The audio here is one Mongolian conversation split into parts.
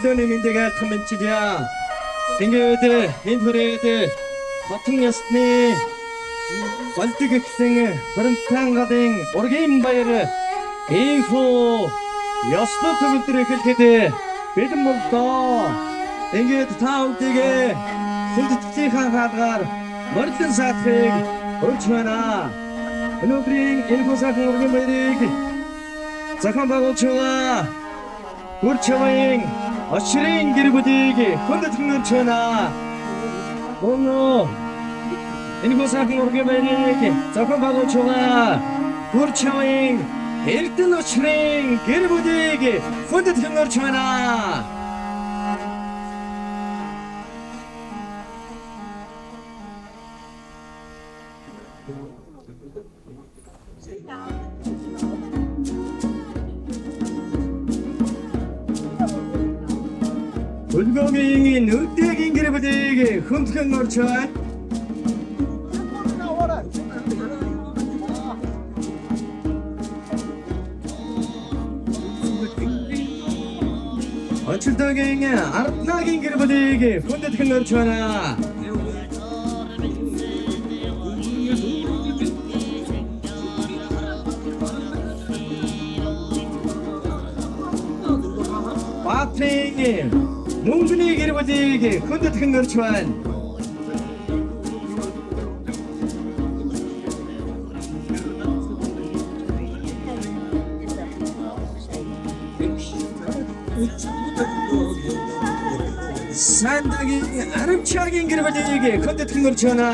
Төлөөний мэндийг айлтган мэдчилье. Ингээд энэ хүрээд хотон ясны болдог гэсэн Хоримтан галын ургийн баяр ийхүү ёслол төгөлдөр эхлэхэд бэлэн боллоо. Ингээд та бүдийг хүндэтгэлийн хаалгаар морилон саатахыг урьж байна. Өнөөдрийн энэ сайхан ургийн баярыг зохион байгуулж байгаа Гүр чамын очрын гэр бүлийг хүндэтгэн урьж байна. Өнөө энэ сайхан ургийн баярыг зохион байгуулж байгаа Гүр чамын Эрдэнэ очрын гэр бүлийг хүндэтгэн урьж байна. Хөлгөөгийн нүрдэгийн гэр бүлийг хүндэтгэн урьж байна. Очилдогийн Арднагийн гэр бүлийг хүндэтгэн урьж байна. Баатрын мөнгөний гэр бүлийг хүндэтгэн урьж байна. Сандагийн Арамчагийн гэр бүлийг хүндэтгэн урьж байна.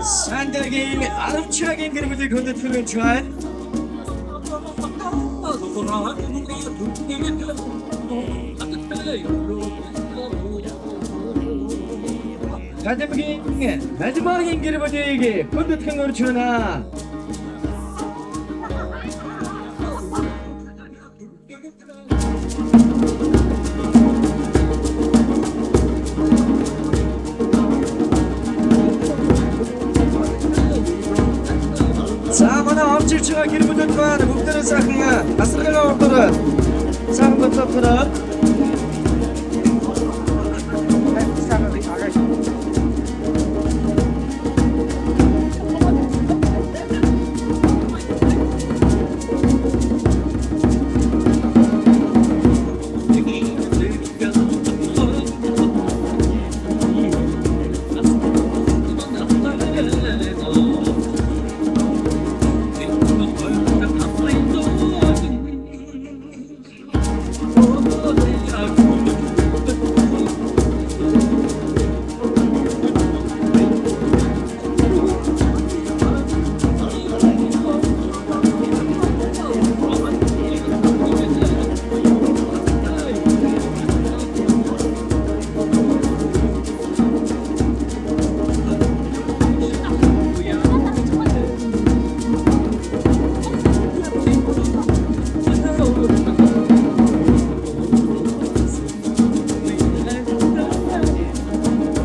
Сандагийн Арамчагийн гэр бүлийг хүндэтгэн урьж байна. Гадамгийн Мажмагийн гэр бүлийг хүндэтгэн урьж байна. За манай орж ирж байгаа гэр бүлүүд маань бүгдээрээ сайхан асаргын урдаар сайхан бодлоо.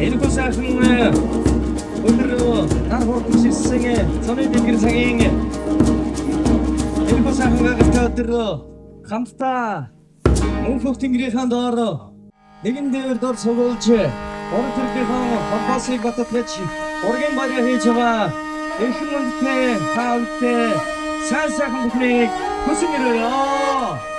Энэхүү сайхан өдөр нар хурдан ширсэн цоны дэлгэр цагийн энэхүү сайхан гайхалтай өдөр хамтдаа мөнх тэнгэрийн доор нэгэн дээвэр дор цугуулж уран төрлийн холбоосыг бататгаж ургийн баяр хийж байгаа эрхэм хүндтэй та бүхэнтэй сайн сайхан бүхнийг хүсэн өрөөе.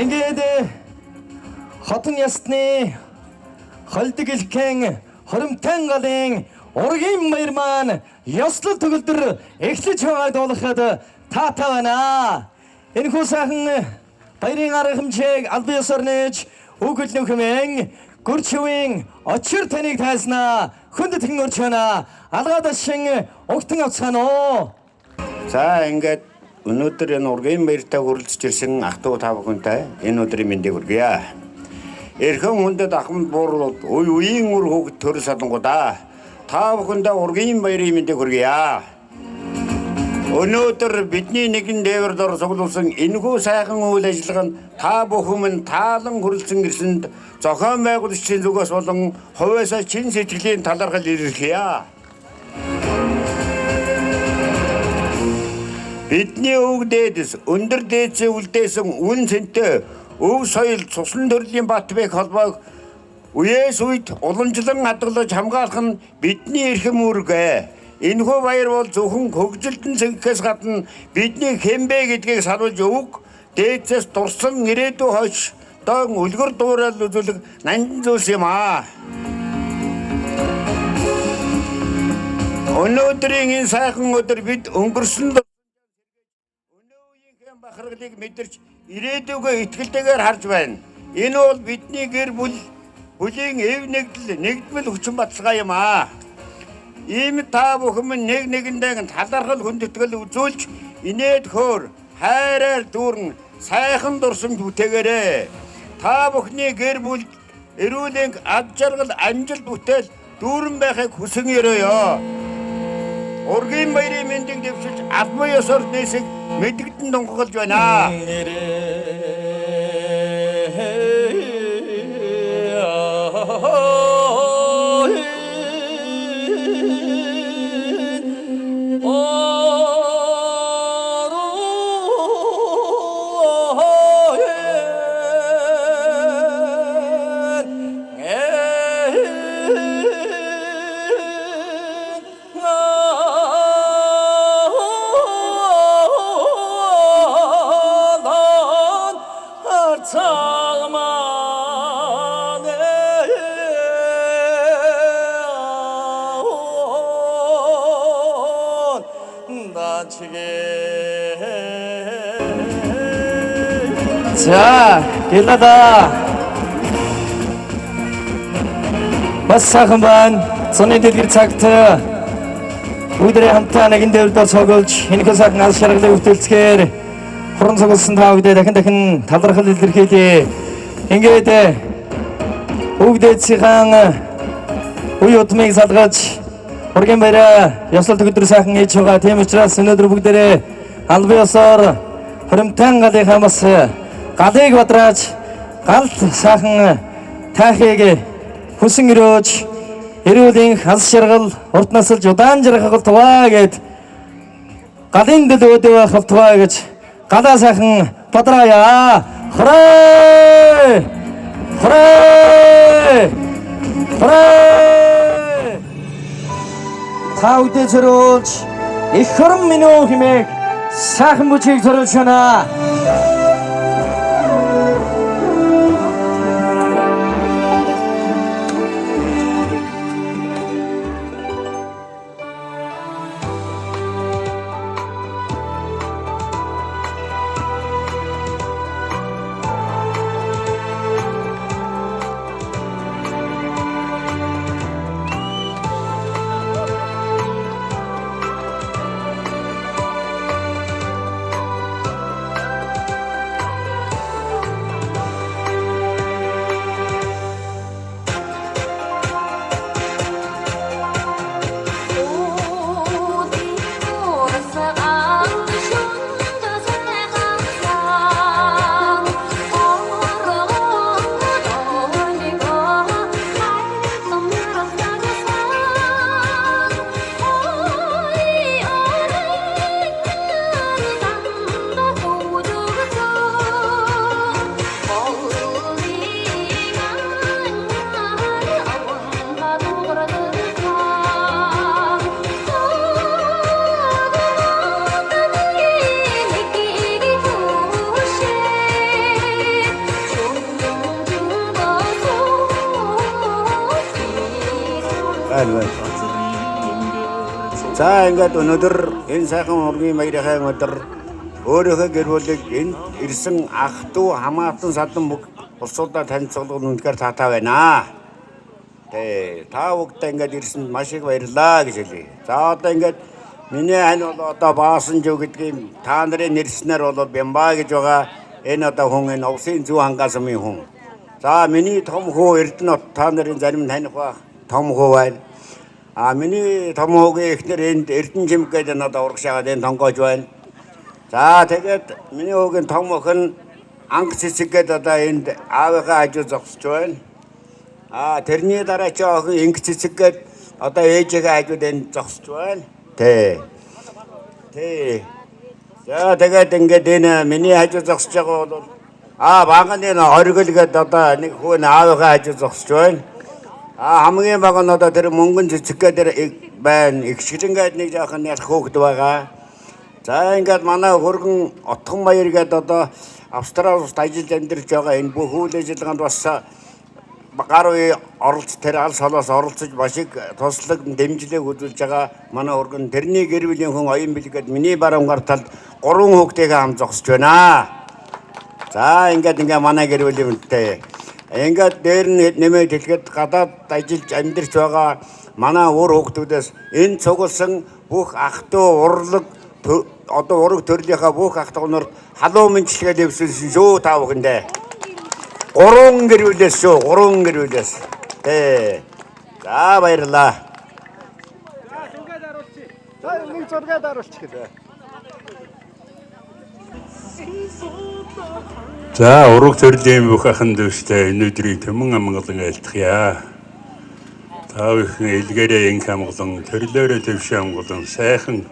Ингээд хотон ясны холдог элхэн Хоримтан галын ургийн баяр маань ёслол төгөлдөр эхлэж байгааг дуулгахад таатай байна. Энэхүү сайхан баярын арга хэмжээг албан ёсоор нээж үг хэлнэ хэмээн Гүрчвийн очир таныг тайлснаа. Хүнд тэтгэн урьж байна. Алгаад шин угтан авцгаана уу. За ингээд өнөөдөр энэ ургийн баяртай хүрэлцэж ирсэн ах トゥ та бүхэнтэй энэ өдрийн мэндийг хүргье. Эрхэм хүндэт ахмад буурлууд үе үеийн үр хүүхэд төрөл садангуудаа та бүхэндээ ургийн баярын мэндийг хүргье. Өнөөдөр бидний нэгэн дээвэр дор цуглуулсан энэхүү сайхан үйл ажиллагаа нь та бүхэн минь таалан хүрэлцэн ирсэнд зохион байгуулагчдын зүгээс болон хувиасаа чин сэтгэлийн талархал илэрхийе. Бидний өвөг дээдэс өндөр дээдсээ үлдээсэн үн цэнтэй өв соёл цусан төрлийн Батбек холбоог үеэс үед уламжлан хадгалж хамгаалах нь бидний эрхэм үүрэг. Энэхүү баяр бол зөвхөн хөгжилтөн цэнгэхээс гадна бидний хэн бэ гэдгийг сануулж өвөг дээдсээс дурсан ирээдүй хойш дон үлгэр дуурайл үзүүлэх нандин зүйлс юм аа. Өнөөдрийн энэ сайхан өдөр бид өнгөрсөн өнөө үеийнхэн бахархлыг мэдэрч ирээдүйгээ итгэлтэйгээр харж байна. Энэ бол бидний гэр бүл бүлийн эв нэгдэл нэгдмэл хүчин баталгаа юм аа. Ийм та бүхэн минь нэг нэгэндээ талархал хүндэтгэл үзүүлж инээд хөөр хайраар дүүрэн сайхан дурсамж бүтээгээрэй. Та бүхний гэр бүл эрүүл энх ад жаргал амжилт бүтээл дүүрэн байхыг хүсэн ерөөе. Ургийн баярын мэндийг дэвшилж албан ёсоор нээсэг мэдэгдэн дунгагалж байна. За, гэлада. Бас сайхан байна. Зуны дэлгэр цагт бүгдээ хамтдаа нэгэн дээвэр цуглуулж энэхүү сайхан аз жаргалыг бүтээлцгээр хуран цугласан та бүхэндээ дахин дахин талархал илэрхийлье. Ингээд өвгдээцийн үе удмыг салгаж ургийн баяраа ёслол төгөлдөр сайхан хийж байгаа. Тийм учраас өнөөдөр бүгдээрээ албан ёсоор хуримтан галынхаа бас галыг бадрааж галт сайхан таахыг хүсэн өрөөж эрүүл энх аз жаргал урт насалж удаан жаргал туваа гэд галын төлөө болтугай гэж галаа сайхан бадраая. Хорой! Хорой! Хорой! Та үдэ зориулж их хорон минь өө хэмээх сайхан бүжгийг зориулж байна. Байна. За ингээд өнөөдөр энэ сайхан ургийн баярынхаа өдөр өөрийнхөө гэр бүлийг энд ирсэн ах トゥ хамаатан садан Улсуудаа танилцуулга нь үнэхээр таатай байна. Тэ та бүгдээ ингээд ирсэнд маш их баярлалаа гэж хэлье. За одоо ингээд миний хань бол одоо Баасанжив гэдгийг та нарын нэрснээр бол Бямба гэж байгаа. Энэ одоо хүн энэ увсын зүү хангаас сумын хүн. За миний том хүү Эрдэнэт та нарын зарим таних байх том хүү байна. А миний том хүүгийн эхнэр энд Эрдэнэжимг гэдэг надад урагшаагаад энэ тонгоож байна. За тэгээд миний хүүгийн том охин Анг Цэцэг гэдэг одоо энд аавынхаа хажуу зогсож байна. А тэрний дараа чи охин Инг Цэцэг гэдэг одоо ээжийнхээ хажууд энд зогсож байна. Тэ. Тэ. За тэгээд ингээд энэ миний хажуу зогсож байгаа бол баганы хоригл гэдэг одоо нэг хүү нь аавынхаа хажуу зогсож байна. А хамгийн бага нь одоо тэр мөнгөн цэцэг гэдэг байна. Игшгэлэн гэдэг нэг жоохон ялах хөөхд байгаа. За ингээд манай хөргөн Отхон Баяр гэдэг одоо Австрали улсад ажиллаж амьдарч байгаа энэ бүх үйл ажиллагаанд бас гар үе оролц тэр алс холоос оролцож маш их туслаг дэмжлэг үзүүлж байгаа манай хөргөн тэрний гэр бүлийн хүн оюун бэлэг гэдэг миний баруун гар талд гурван хүүхдтэйгээ хамт зогсож байна. За ингээд ингээ манай гэр бүлийн хүнтэй. Ингээд дээр нь нэмээд хэлэхэд гадаад ажиллаж амьдарч байгаа манай үр хүүхдүүдээс энэ цугласан бүх ах トゥ урлаг одоо ураг төрлийнхаа бүх ах トゥ нарт халуун мэндчилгээ дэвсүүлсэн шүү та бүхэндээ. Гурван гэр бүлээс шүү, гурван гэр бүлээс. Тэ. За баярлалаа. За нэг зургаад оруулчих гэлээ. За ураг төрлийн бүх ахын дүүстэй энэ өдрийн төмөн амгалан айлтгая. Та бүхэн элгээрээ инх амгалан, төрлөөрөө төвшин амгалан, сайхан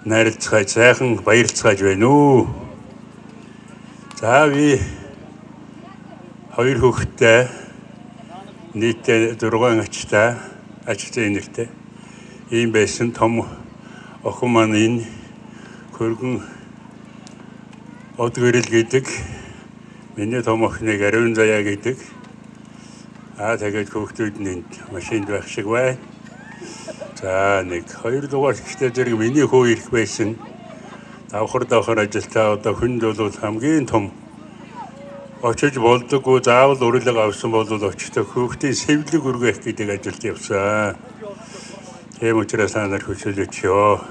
найралцгааж, сайхан баярлцгааж байна уу. За би хоёр хүүхэдтэй нийтдээ 6 ачтай, ачтай нэртэй. Ийм байсан том охин маань энэ хөргөн Одгөрөл гэдэг миний том охиныг Ариун Заяа гэдэг. Аа тэгээд хүүхдүүд нь энд машинд байх шиг байна. За нэг хоёр дугаар ихтэй зэрэг миний хүү ирэх байсан. Давхар давхар ажилтаа одоо хүнд бол хамгийн том очиж болдоггүй заавал урилга авсан бол очтой хүүхдийн сэвлэг өргөх гэдэг ажилд явсан. Тийм учраас та нар хүчээлж ёо.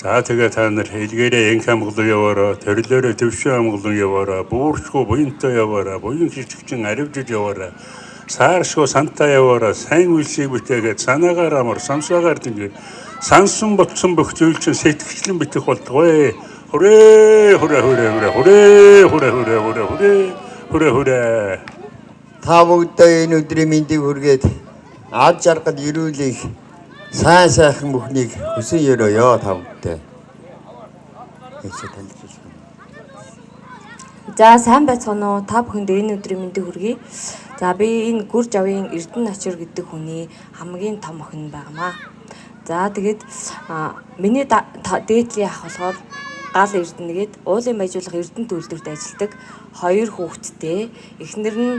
За тэгээ та нар хэлгээрээ инх амгалан яваараа, төрлөөрөө төвшин амгалан яваараа, буурчгүй буянтай яваараа, буян хичгчин аривжиж яваараа, сааршгүй сантаа яваараа, сайн үйлсийг бүтээгээд санаагаар амар, самсаагаар дэнгээд сансан ботсон бүх зүйл чинь сэтгэгчлэн битэх болтугай. Хүрээ, хүрээ, хүрээ, хүрээ, хүрээ, хүрээ, хүрээ, хүрээ, хүрээ, хүрээ, хүрээ. Та бүгдээ энэ өдрийн мэндийг хүргээд ад жаргал эрүүлэх сайн сайхан бүхнийг хүсэн өрөөё та бүгдээ. Их танилцуулах. За сайн байцгаана уу? Та бүхэнд энэ өдрийн мэндийг хүргэе. За би энэ Гүр жавын Эрдэнэ Начир гэдэг хүний хамгийн том охин байнамаа. За тэгээд миний дээдлийн ах болохоор Гал Эрдэнэ гээд уулын баяжуулах Эрдэнэ төлөвлөрт ажилладаг хоёр хүүхэдтэй. Эхнэр нь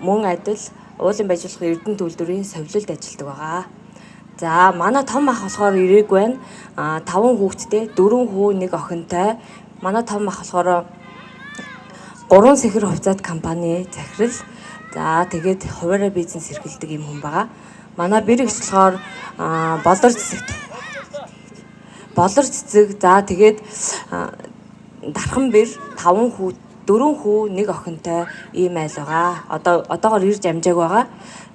мөн адил уулын баяжуулах Эрдэнэ төлөвлөрийн совилолд ажилладаг байгаа. За манай том ах болохоор ирээгүй байна. 5 хүүхэдтэй, 4 хүү, 1 охинтой. Манай том ах болохоор 3 сэхэр хувьцаат компани захирал. За тэгээд хуваараа бизнес эрхэлдэг юм хүн байгаа. Манай бэрэгч болохоор болор цэцэгт. Болор цэцэг. За тэгээд дархан бэр 5 хүү, 4 хүү, 1 охинтой ийм айл байгаа. Одоо одоогор ирж амжааг байгаа.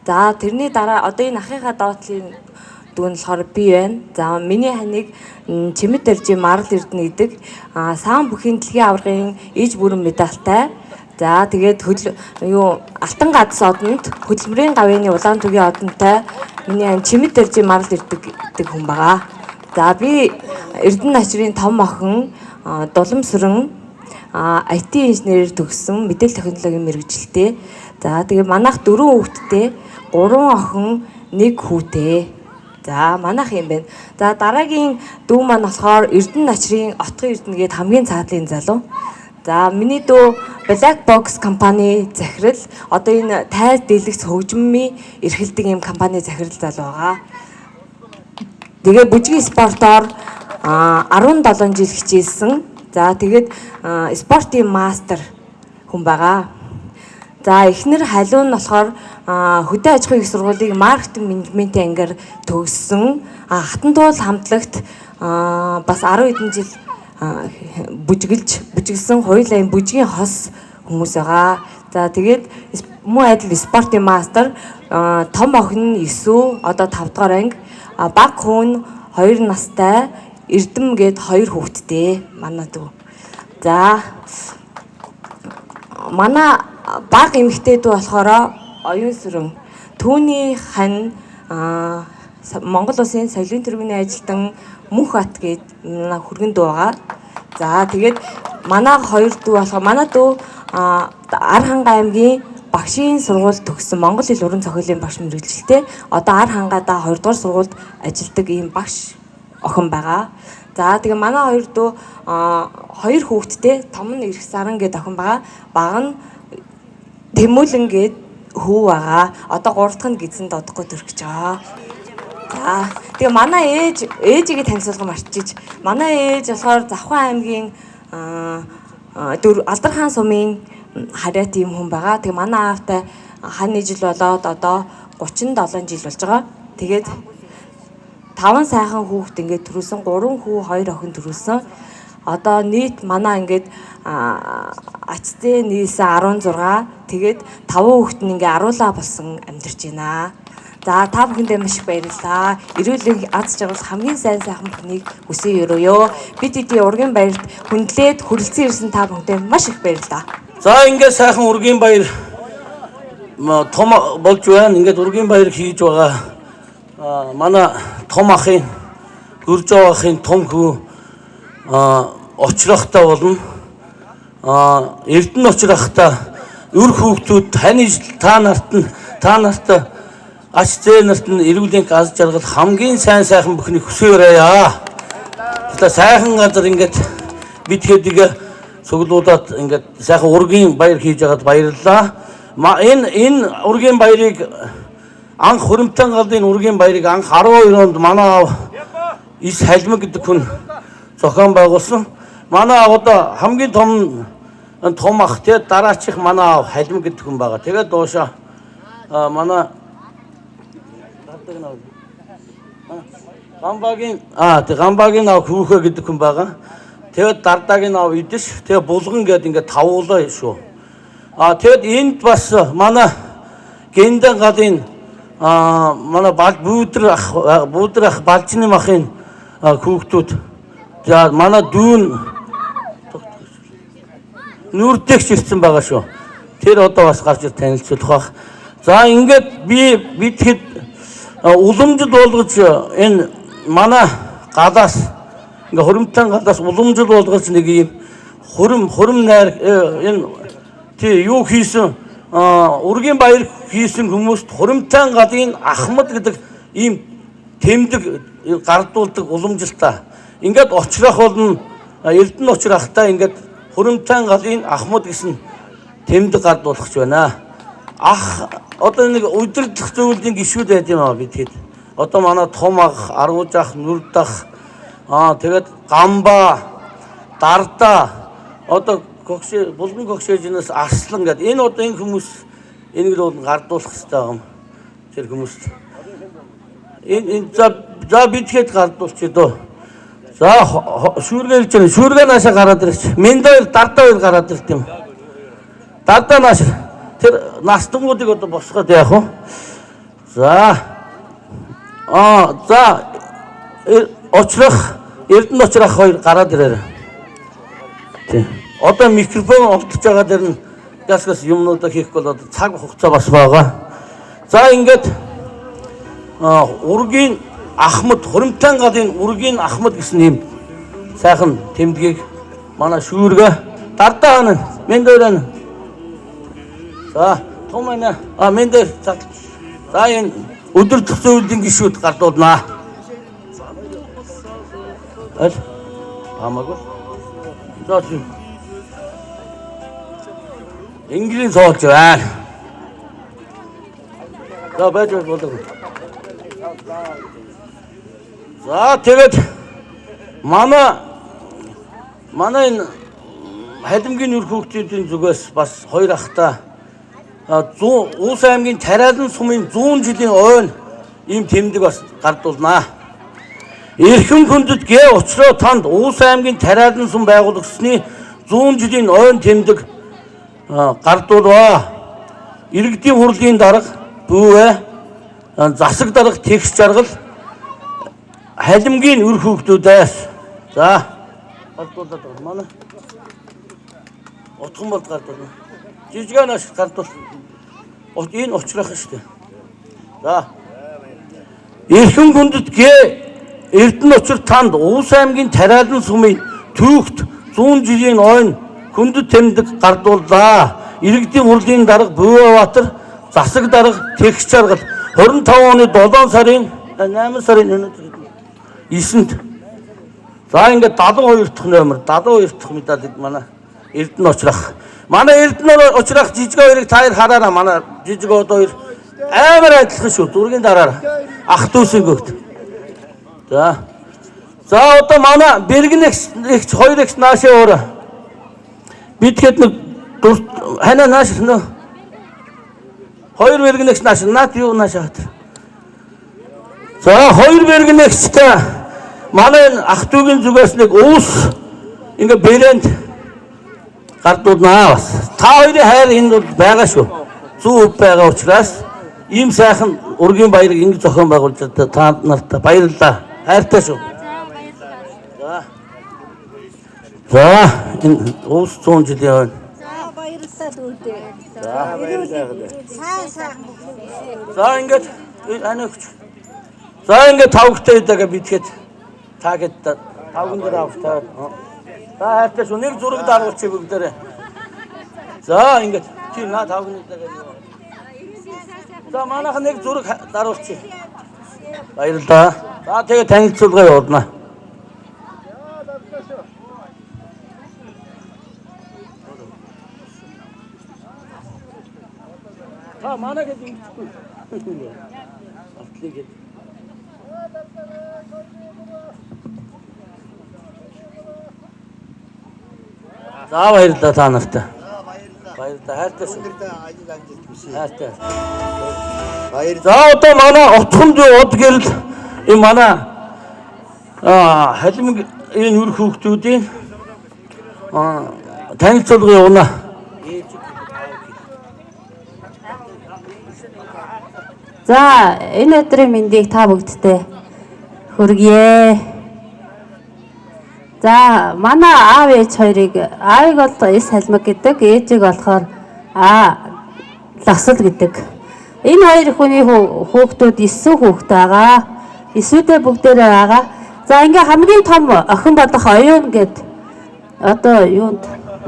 За тэрний дараа одоо энэ ахыхаа доотлын дүү нь болохоор би байна. За миний ханыг Чимэд дэржийн Марал Эрдэнэ гэдэг саан бүхийн дэлхийн аваргын иж бүрэн медальтай. За тэгээд хөдөл юу Алтан гадас одонд хөдөлмөрийн гавьяаны улаан түгийн одонтой миний хань Чимэд дэржийн Марал Эрдэнэ гэдэг хүн байгаа. За би Эрдэнэ Начрын том охин Дуламсүрэн IT инженерээр төгссөн мэдээлэл технологийн мэргэжилтэй. За тэгээ манайх дөрвөн хүүхэдтэй, гурван охин, нэг хүүтэй. За манайх юм байна. За дараагийн дүү маань болохоор Эрдэнэ Начрын Отгон Эрдэнэ гээд хамгийн цаадлын залуу. За миний дүү Black Box компани захирал одоо энэ тайз дэлгэц хөгжмийн эрхэлдэг юм компани захирал залуу байгаа. Тэгээ бүжгийн спортоор 17 жил хичээлсэн. За тэгээд спортын мастер хүн байгаа. За эхнэр Халиу нь болохоор хөдөө аж ахуйн их сургуулийг маркетинг менежментийн ангиар төгссөн. Хатан туул хамтлагт бас 10 хэдэн жил бүжиглсэн хоёулаа юм бүжгийн хос хүмүүс байгаа. За тэгээд мөн адил спортын мастер, том охин нь 9, одоо 5 дугаар анги, баг хүн 2 настай, Эрдэм гээд 2 хүүхэдтэй манай дүү. За манай баг эмэгтэй дүү болохоор оюун сүрэн. Түүний хань Монгол Улсын соёлын тэргүүний ажилтан Мөнх Бат гээд манай хүргэн дүү байгаа. За тэгээд манай хоёр дүү болохоор манай дүү Архангай аймгийн багшийн сургууль төгссөн, монгол хэл уран зохиолын багш мэргэжилтэй. Одоо Архангайдаа 2 дугаар сургуульд ажилладаг ийм багш охин байгаа. За тэгээ манай хоёр дүү хоёр хүүхэдтэй, том нь Эрх Саран гэдэг охин байгаа. Бага нь Тэмүүлэн гээд хүү байгаа. Одоо 3 дахь нь гизэн додохгүй төрөх гэж байгаа. За тэгээ манай ээжигээ танилцуулга марчиж. Манай ээж болохоор Завхан аймгийн Алдархан сумын хариат ийм хүн байгаа. Тэгээ манай аавтай хань ижил болоод одоо 37 жил болж байгаа. Тэгээд 5 сайхан хүүхэд ингээд төрүүлсэн, 3 хүү 2 охин төрүүлсэн. Одоо нийт манай ингээд ач зээ нийлсэн 16. Тэгээд 5 хүүхэд нь ингээ аруулаа болсон амьдарч байна. За та бүхэндээ маш их баярлалаа. Эрүүл аз жаргал хамгийн сайн сайхан бүхнийг хүсэн өрөөё. Бид эдийн ургийн баярт хүндлээд хүрэлцэн ирсэн та бүхэндээ маш их баярлалаа. За ингээд сайхан ургийн баяр том болж байна. Ингээд ургийн баяр хийж байгаа. Манай том ахын Гүржөө ахын том хүү Очрохтой болно. Эрдэнэ Очрохтой өр хүүхдүүд таны та нарт нь та нарт ач зээ нарт нь эрүүлийн аз жаргал хамгийн сайн сайхан бүхнийг хүсэн өрөөе. Тэгэхээр сайхан газар ингээд бид хэдийг цуглуулад ингээд сайхан ургийн баяр хийж байгаад баярлалаа. Энэ ургийн баярыг анх Хуримтан галын ургийн баярыг анх 12 онд манай аав Ис Халимаг гэдэг хүн зохион байгуулсан. Манай аав одоо хамгийн том ах те дараачих манай аав Халимаг гэдэг хүн байгаа. Тэгээд доошоо манай Гамбагийн Гамбагийн аав Хүүхэ гэдэг хүн байгаа. Тэгээд Дардагийн аав Идэш, тэгээд Булган гэдэг ингээд тавуулаа шүү. Тэгээд энд бас манай Гэндэн галын манай Бүүдэр ах Балжны махын хүүхдүүд, за манай дүүн нүрдэгч ирсэн байгаа шүү. Тэр одоо бас гарч ир танилцуулах бах. За ингээд бид хэд уламжил болгож энэ манай галаас ингээ Хуримтан галаас уламжил болгож нэг ийм хурим найр энэ тий юу хийсэн ургийн баяр хийсэн хүмүүст Хуримтан галын Ахмад гэдэг ийм тэмдэг гардуулдаг уламжилтаа. Ингээд Очрох болно, Эрдэнэ Очрохтой ингээд Хуримтан галын Ахмад гэсэн тэмдэг гардуулах гэж байна. Ах одоо нэг удирдах зөвлөлийн гишүүд байд юм аа бид хэд. Одоо манай том ах, Аргууж ах, Нүрд ах, тэгээд Гамба, Дардаа, одоо Когш Булган Когшээжнээс Арслан гэдэг энэ одоо энэ хүмүүс энийг л гардуулах хэрэгтэй юм. Тэр хүмүүст. Энэ за бид хэд гардуулчих дөө. За шүүргээ ирж байна. Шүүргээ наашаа гараад ирч. Мэндээр Дардаа хоёр гараад ирт юм. Дардаа нааш тэр настангуудыг одоо босгоод яах вэ? За. За Очрох Эрдэнэ Очрох хоёр гараад ирээрэй. Тий. Одоо микрофон олдож байгаа дэр нь гасгас юмнуудаа хийхгүй бол одоо цаг хугацаа бас байгаа. За ингээд ургийн Ахмад Хуримтан галын ургийн Ахмад гэсэн ийм сайхан тэмдгийг манай шүүргээ Дардаа хана мэндээр байна. За том байна. Мэндээр за энэ өдөртөх зөвлөлийн гишүүд гардуулнаа. Аль хамаагүй. За Инглийн цоолж байна. За байж болоо. За тэгээд манай энэ Халимгийн үр хүүхдүүдийн зүгээс бас хоёр ахтай 100 Уус аймгийн Тариалан сумын 100 жилийн ойн ийм тэмдэг бас гардуулнаа. Эрхэм хүндэт гэ учраа танд Уус аймгийн Тариалан сум байгуулагчны 100 жилийн ойн тэмдэг гардуулваа. Иргэдийн хурлын дарга Бүүвэ, засаг дарга Тэгш Жаргал, Халимгийн үр хүүхдүүдээс. За гардуулаад байгаа. Манай утган болд гардуулна. Жижигэнээс гардуул. Энэ учрах шүү дээ. За. Эрхэм хүндэт гэ Эрдэнэ учир танд Уус аймгийн Тариалан сумын түүхт 100 жилийн ойн хүндэт тэмдэг гардууллаа. Иргэдийн хурлын дарга Бүүвэбаатар, засаг дарга Тэгш Жаргал 25 оны 7 сарын 8 сарын өнөөдөр 9-нд. За ингээд 72 дахь номер 72 дахь медалийг манай Эрдэнэ учрах. Манай Эрдэнэ учрах жижиг хоёрыг та хоёр хараараа, манай жижиг од хоёр амар адилхан шүү. Зургийн дараараа. Ах дүүсийн хөвгт. За. За одоо манай бэргэн эгч хоёр эгч наашаа өөр. Бид хэд нэг ханаа нааш нөө. Хоёр бэргэн эгч нааш наад юу наашаа хат. За хоёр бэргэн эгчтэй манай энэ ах дүүгийн зүгээс нэг уус ингээ брэнд гардуулнаа бас. Та хоёрын хайр энд бол байгаа шүү. 100% байгаа учраас ийм сайхан ургийн баярыг ингэ зохион байгуулж та нарт баярлалаа. Хайртай шүү. За. За энэ уус 100 жилийн ойн. За баярлалаа дүүдээ. За баярлалаа. Сайн сайхан бүхэн. За ингээд анаа өгч. За ингээд тавгтай удаага бидгээд та гээд тавган дээр авах та. За хайртай шүү. Нэг зураг даруулчих бүгдээрээ. За ингээд чи наа тавган удаага. За манайх нэг зураг даруулчих. Баярлалаа. За тэгээ танилцуулга явуулна. Та манай гээд ингэхгүй. Алтлыг гээд. За баярлалаа та нарт. Баярлалаа. Хайртай шүү. Ажил амжилт хүсье. Хайртай. Баярлалаа. За одоо манай отхон зүй уд гэрэл энэ манай халимг энэ үр хүүхдүүдийн танилцуулга явуулна. За энэ өдрийн мэндийг та бүгдтэй хүргье. За манай аав ээж хоёрыг, аавыг бол эс халимг гэдэг, ээжийг болохоор ласал гэдэг. Энэ хоёр хүний хүүхдүүд 9 хүүхэд байгаа. 9-үүдээ бүгдээрээ байгаа. За ингээ хамгийн том охин болох Оюун гэд одоо юунд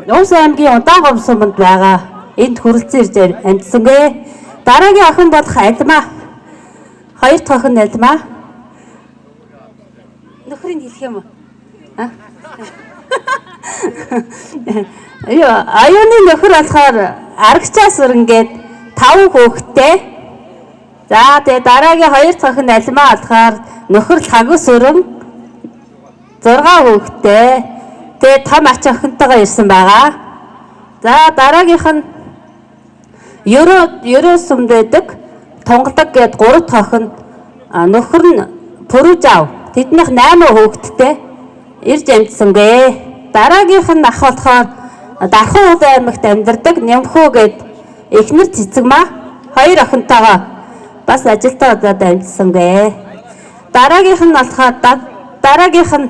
Уус аймгийн Удаан суманд байгаа. Энд хүрэлцэн ирж амжсангүй. Дараагийн охин болох Альмаа. Хоёр дахь охин Альмаа. Нөхрийг хэлэх юм уу? А? Юу, Оюуны нөхөр болохоор Аргачаа сүрэн гээд 5 хүүхэдтэй. За тэгээ дараагийн хоёр дахь охин Альмаа болохоор нөхөр Лагу сүрэн 6 хүүхэдтэй. Тэгээ том ач охинтойгоо ирсэн байгаа. За дараагийнх нь Ерөө сумд байдаг Тунгалаг гээд 3 дахь охин, нөхөр нь Пүрүжав. Тэднийх 8 хүүхэдтэй ирж амжсангүй. Дараагийнх нь ах болохоор Дархан уул аймагт амьдардаг Нямхүү гээд эхнэр Цэцэгмаа 2 охинтойгоо бас ажилдаа удаад амжсангүй. Дараагийнх нь болохоор дараагийнх нь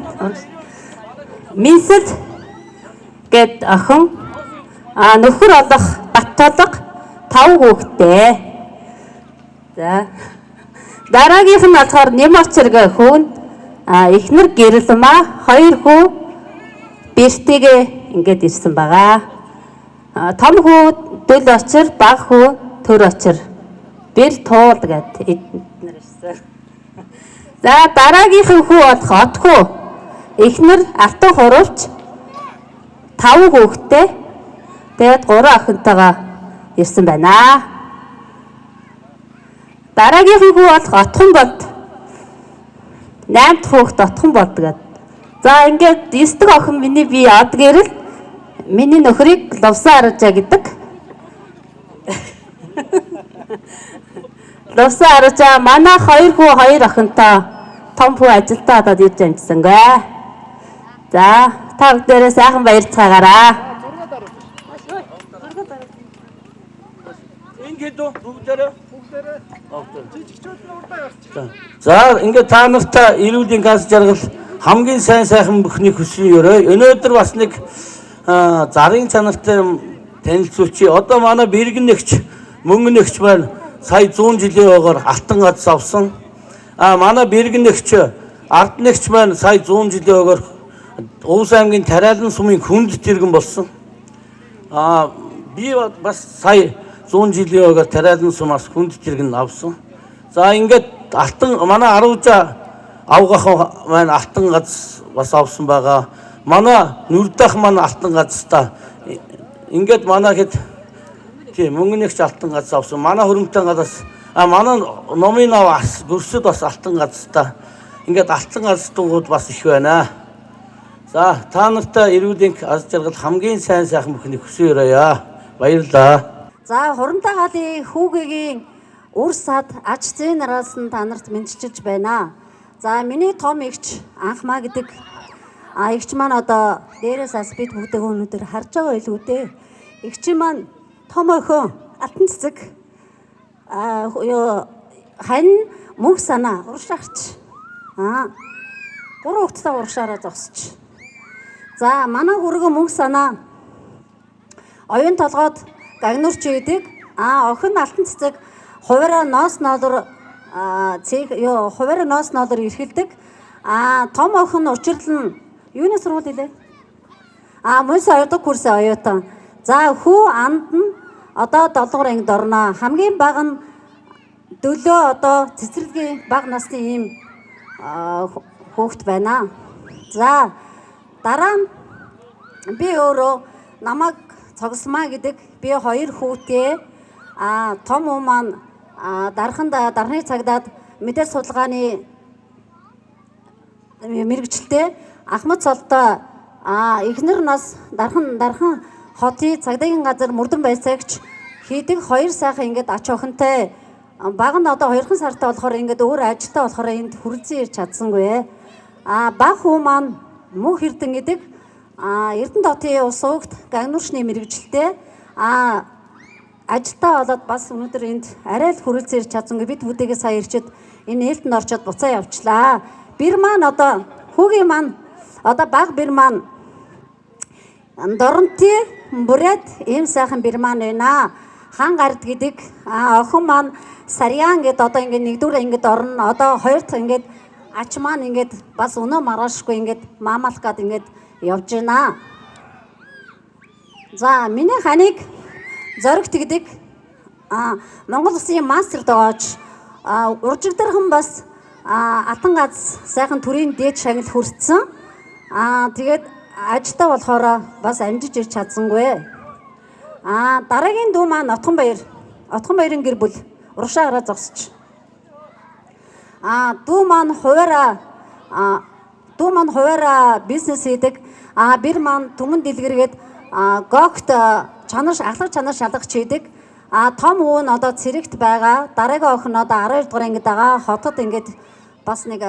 Минсэл гээд охин, нөхөр олох Баттолго 5 хүүхэдтэй. За дараагийнх нь болохоор Нямочир гэх хүн, эхнэр Гэрэлмаа 2 хүү Бэртэйгээ ингээд ирсэн байгаа. Том хүү Дөл очир, баг хүү Төр очир. Бэр туул гэд эднэр ирсэн. За дараагийнх нь хүү болох Отхүү. Эхнэр Алтан хуравч 5 хүүхэдтэй. Тэгээд 3 охинтойгоо ирсэн байна. Дараагийнх нь хүү болох Отхон болд. 8 дахь хүүхэд Отхон болд гэд. За ингээд 9 дахь охин миний бие од гэрэл миний нөхрийг Лувсан Аружаа гэдэг. Лувсан Аружаа, манай хоёр хүү, хоёр охинтой, том хүү ажилдаа одоод ирж амжсангүй. За, та бүгдээрээ сайхан баярцгаагаарай. Ингээд үү бүгдээрээ? Бүгдээрээ. Жижигчүүд нь урдаа гарч. За, ингээд та нартай эрүүлийн газ жаргал хамгийн сайн сайхан бүхнийг хүсэн өрөө. Өнөөдөр бас нэг зарын чанартай юм танилцуулчих. Одоо манай бэргэнэгч, мөнгөнөгч маань сая 100 жилийн ойгоор алтан гац авсан. А манай бэргэнэгч, арднэгч маань сая 100 жилийн ойгоор Увс аймгийн Тариалан сумын хүнд тэргэн болсон. А би бас сая 100 жилийн ойгоор Тариалан сумаас хүнд тэргэн авсан. За, ингээд алтан манай Арвжаа авгахан маань алтан гац бас авсан байгаа. Манай Нүрдах маань алтан газтай. Ингээд манай хэд тийм мөнгөнөгч алтан гац авсан. Манай хөрөмтөн гадаас а манай номын нав ас гөрсөд бас алтан газтай. Ингээд алтан газтугууд бас их байна. За, та нартай эрүүл аз жаргал хамгийн сайн сайхан бүхнийг хүсэн өрөөе. Баярлалаа. За, Хурамтай хаалын хүүгээгийн үр сад ач зээ нараас нь та нарт мэндчилж байна. За, миний том эгч Анхмаа гэдэг а эгч маань одоо дээрээс ас бид бүгдээ өнөөдөр харж байгаа байлгүй дээ. Эгч маань том охин Алтан цэцэг а ёо хань мөнх санаа урагшаагч а гурван хүүхэдтэй урагшаараа зогсож. За, манай гүргэн мөнх санаа оюун толгойд гагнуурч байдаг. А охин Алтан цэцэг хуваараа ноос ноолор цэг ёо хуваараа ноос ноолор эрхэлдэг. А том охин учирлан юуны сургууль илээ? А мөнс 2 дахь курсын оюутан. За, хүү анд нь одоо 7 дугаар ангид орно. Хамгийн бага нь дөлөө одоо цэцэрлэгийн бага насны ийм хүүхэд байна. За, дараа нь би өөрөө намайг Цогсмаа гэдэг, би хоёр хүүтэй, а том уу маань дарханд дархны цагдаад мэдээ судалгааны мэргэжилтэй Ахмад цолтой а эхнэр нас дархан дархан хотын цагдаагийн газар мөрдөн байцаагч хийдэг, хоёр сайхан ингээд ач охинтой, баг нь одоо 2 сартай болохоор ингээд өөр ажилтаа болохоор энд хүрэлцэн ирж чадсангүй. А баг хүү маань Мөнх Эрдэн гэдэг а Эрдэнэ хотын ус угт гагнуурчны мэргэжилтэй а ажилтаа болоод бас өнөөдөр энд арай л хүрэлцэн ирж чадсангүй, бид бүтэгээ сая ирчээд энэ нээлтэнд орчоод буцаа явчлаа. Бэр маань одоо хүүгийн маань одоо баг бэр маань Доронти бүрээд ийм сайхан бэр маань байна. Хан гард гэдэг а охин маань Сарьян гэд одоо ингээд нэгдүгээр ангид орно. Одоо хоёр дахь ингээд ач маань ингээд бас өнөө маргаашгүй ингээд маамалах гад ингээд явж байна. За, миний ханыг Зоригт гэдэг а Монгол Улсын мастер дооч а уржигдархан бас алтан гац сайхан төрийн дээд шагнал хүртсэн. А тэгээд ажилтаа болохоор бас амжиж ирж чадсангүй. А дараагийн дүү маань Отхон баяр. Отхон баярын гэр бүл урагшаа гараа зогсож. А дүү маань хуваараа дүү маань хуваараа бизнес хийдэг. А бэр маань түмэн дэлгэргээд гогт чанар ахлах чанар шалгах хийдэг. А том хүү нь одоо цэрэгт байгаа. Дараагийн охин нь одоо 12 дугаар ангид байгаа. Хотод ингээд бас нэг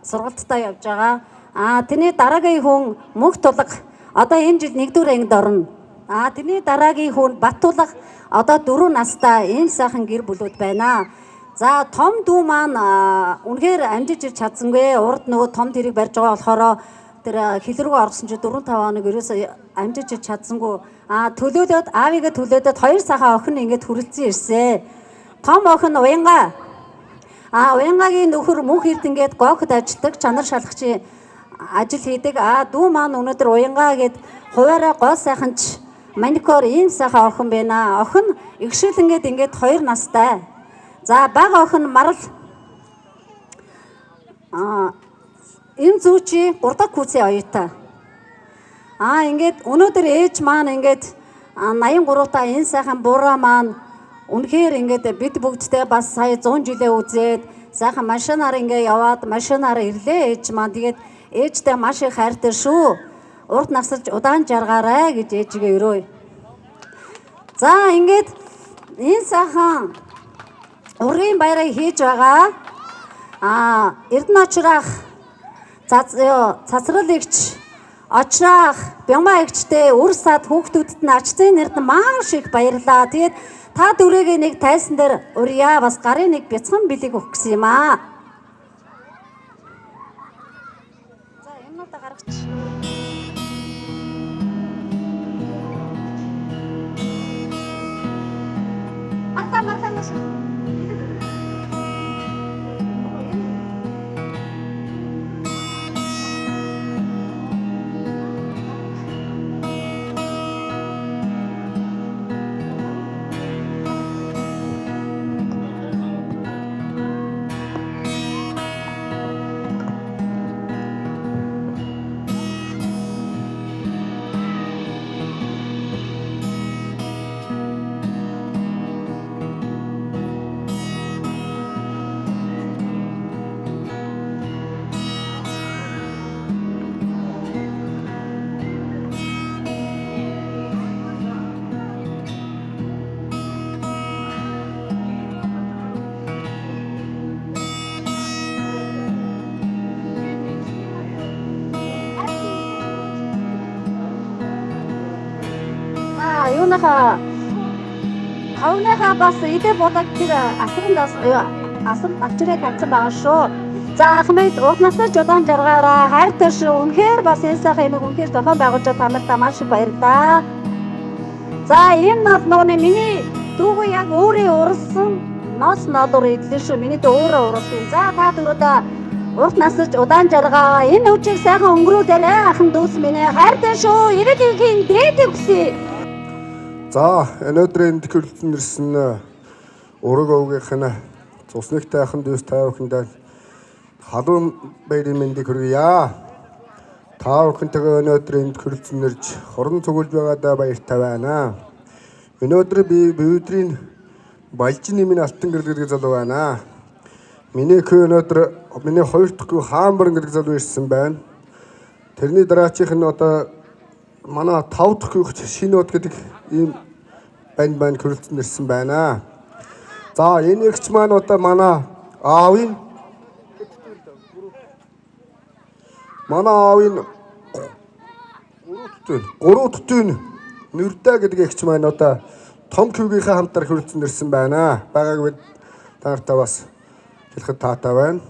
сургалттай явж байгаа. А тэрний дараагийн хүн Мөнх тулга одоо энэ жил 1-р ангид орно. А тэрний дараагийн хүн Баттулга одоо 4 настай ийм сайхан гэр бүлүүд байна. За, том дүү маань үнэхээр амжиж ирж чадсангүй. Урд нөгөө том тэрийг барьж байгаа болохоор тэр хил рүү орсон чи 4 5 хоног ерөөсөө амжиж ирж чадсангүй. А төлөөлөөд аавыгаа төлөөдөд хоёр сайхан охин ингээд хүрэлцэн ирсэн. Том охин Уянга. А Уянгагийн нөхөр Мөнх Эрдэнгээд гогт ажилладаг, чанар шалгачийн ажил хийдэг. А дүү маань өнөөдөр Уянга гээд хуваараа гол сайханч маникюр ийм сайхан охин байна. Охин игшүүлэнгээд ингээд 2 настай. За, бага охин Марал а энэ зүүчи 3 дахь курсын оюутан. А ингээд өнөөдөр ээж маань ингээд 83 та энэ сайхан буураа маань үнэхээр ингээд бид бүгдтэй бас сая 100 жилээ үзээд сайхан машинаар ингээ яваад машинаар ирлээ ээж маань. Тэгээд ээжтэй маш их хайртай шүү. Урд насалж удаан жаргаарай гэж ээжигээ өрөөе. За, ингээд Энэ сайхан ургийн баярыг хийж байгаа Эрдэнэ очрах цацрал эгч очрах Бямба эгчтэй үр сад хүүхдүүдэд нь ачцын нэрд маш их баярлаа. Тэгээд та дөрөөгөө нэг тайсан дээр урья бас гарын нэг бяцхан бэлэг өгөх гэсэн юм аа. За юмнуудаа гаргач. Мартаа мартаа маш. Юуныхаа хавныхаа бас идэ будаг тэр асранд асар авчираа тавьсан байгаа шүү. За Ахмед урт насны жудаан жаргаараа хайртай шүү. Үнэхээр бас энэ сайхан юм үнэхээр зохион байгуулж та нартай маш их баярлалаа. За энэ бол нөгөө миний дүүгөө яг өөрөө уралсан нос нолор идлээ шүү. Миний дүү өөрөө уралсан. За та дөрүүдээ урт насж удаан жаргаа энэ үеийг сайхан өнгөрүүлээрэй ахын дүүс минь ээ хайртай шүү. Ирээдүйн дээдийг хүсье. За өнөөдөр энд хүрэлцэн ирсэн ураг овгийнх нь цуснагтай ахын дүүс та бүхэндээ халуун баярын мэндийг хүргье. Та бүхэнтэйгээ өнөөдөр энд хүрэлцэн ирж хорон цуглж байгаадаа баяртай байна. Өнөөдөр би бөөдрийн Балжин нэмийн алтан гэрэл гэдэг залуу байна. Миний хүү өнөөдөр миний хоёр дахь хүү Хаанбаран гэдэг залуу ирсэн байна. Тэрний дараачих нь одоо манай тав дахь хүүхд Шинод гэдэг ийм банд хүрэлцэн ирсэн байна. За энэ эгч маань одоо манай аавын гурав төтөн Нүрдэ гэдэг эгч маань одоо том хүүгийнхээ хамтар хүрэлцэн ирсэн байна. Байгааг бид та нартай бас хэлэхэд таатай байна.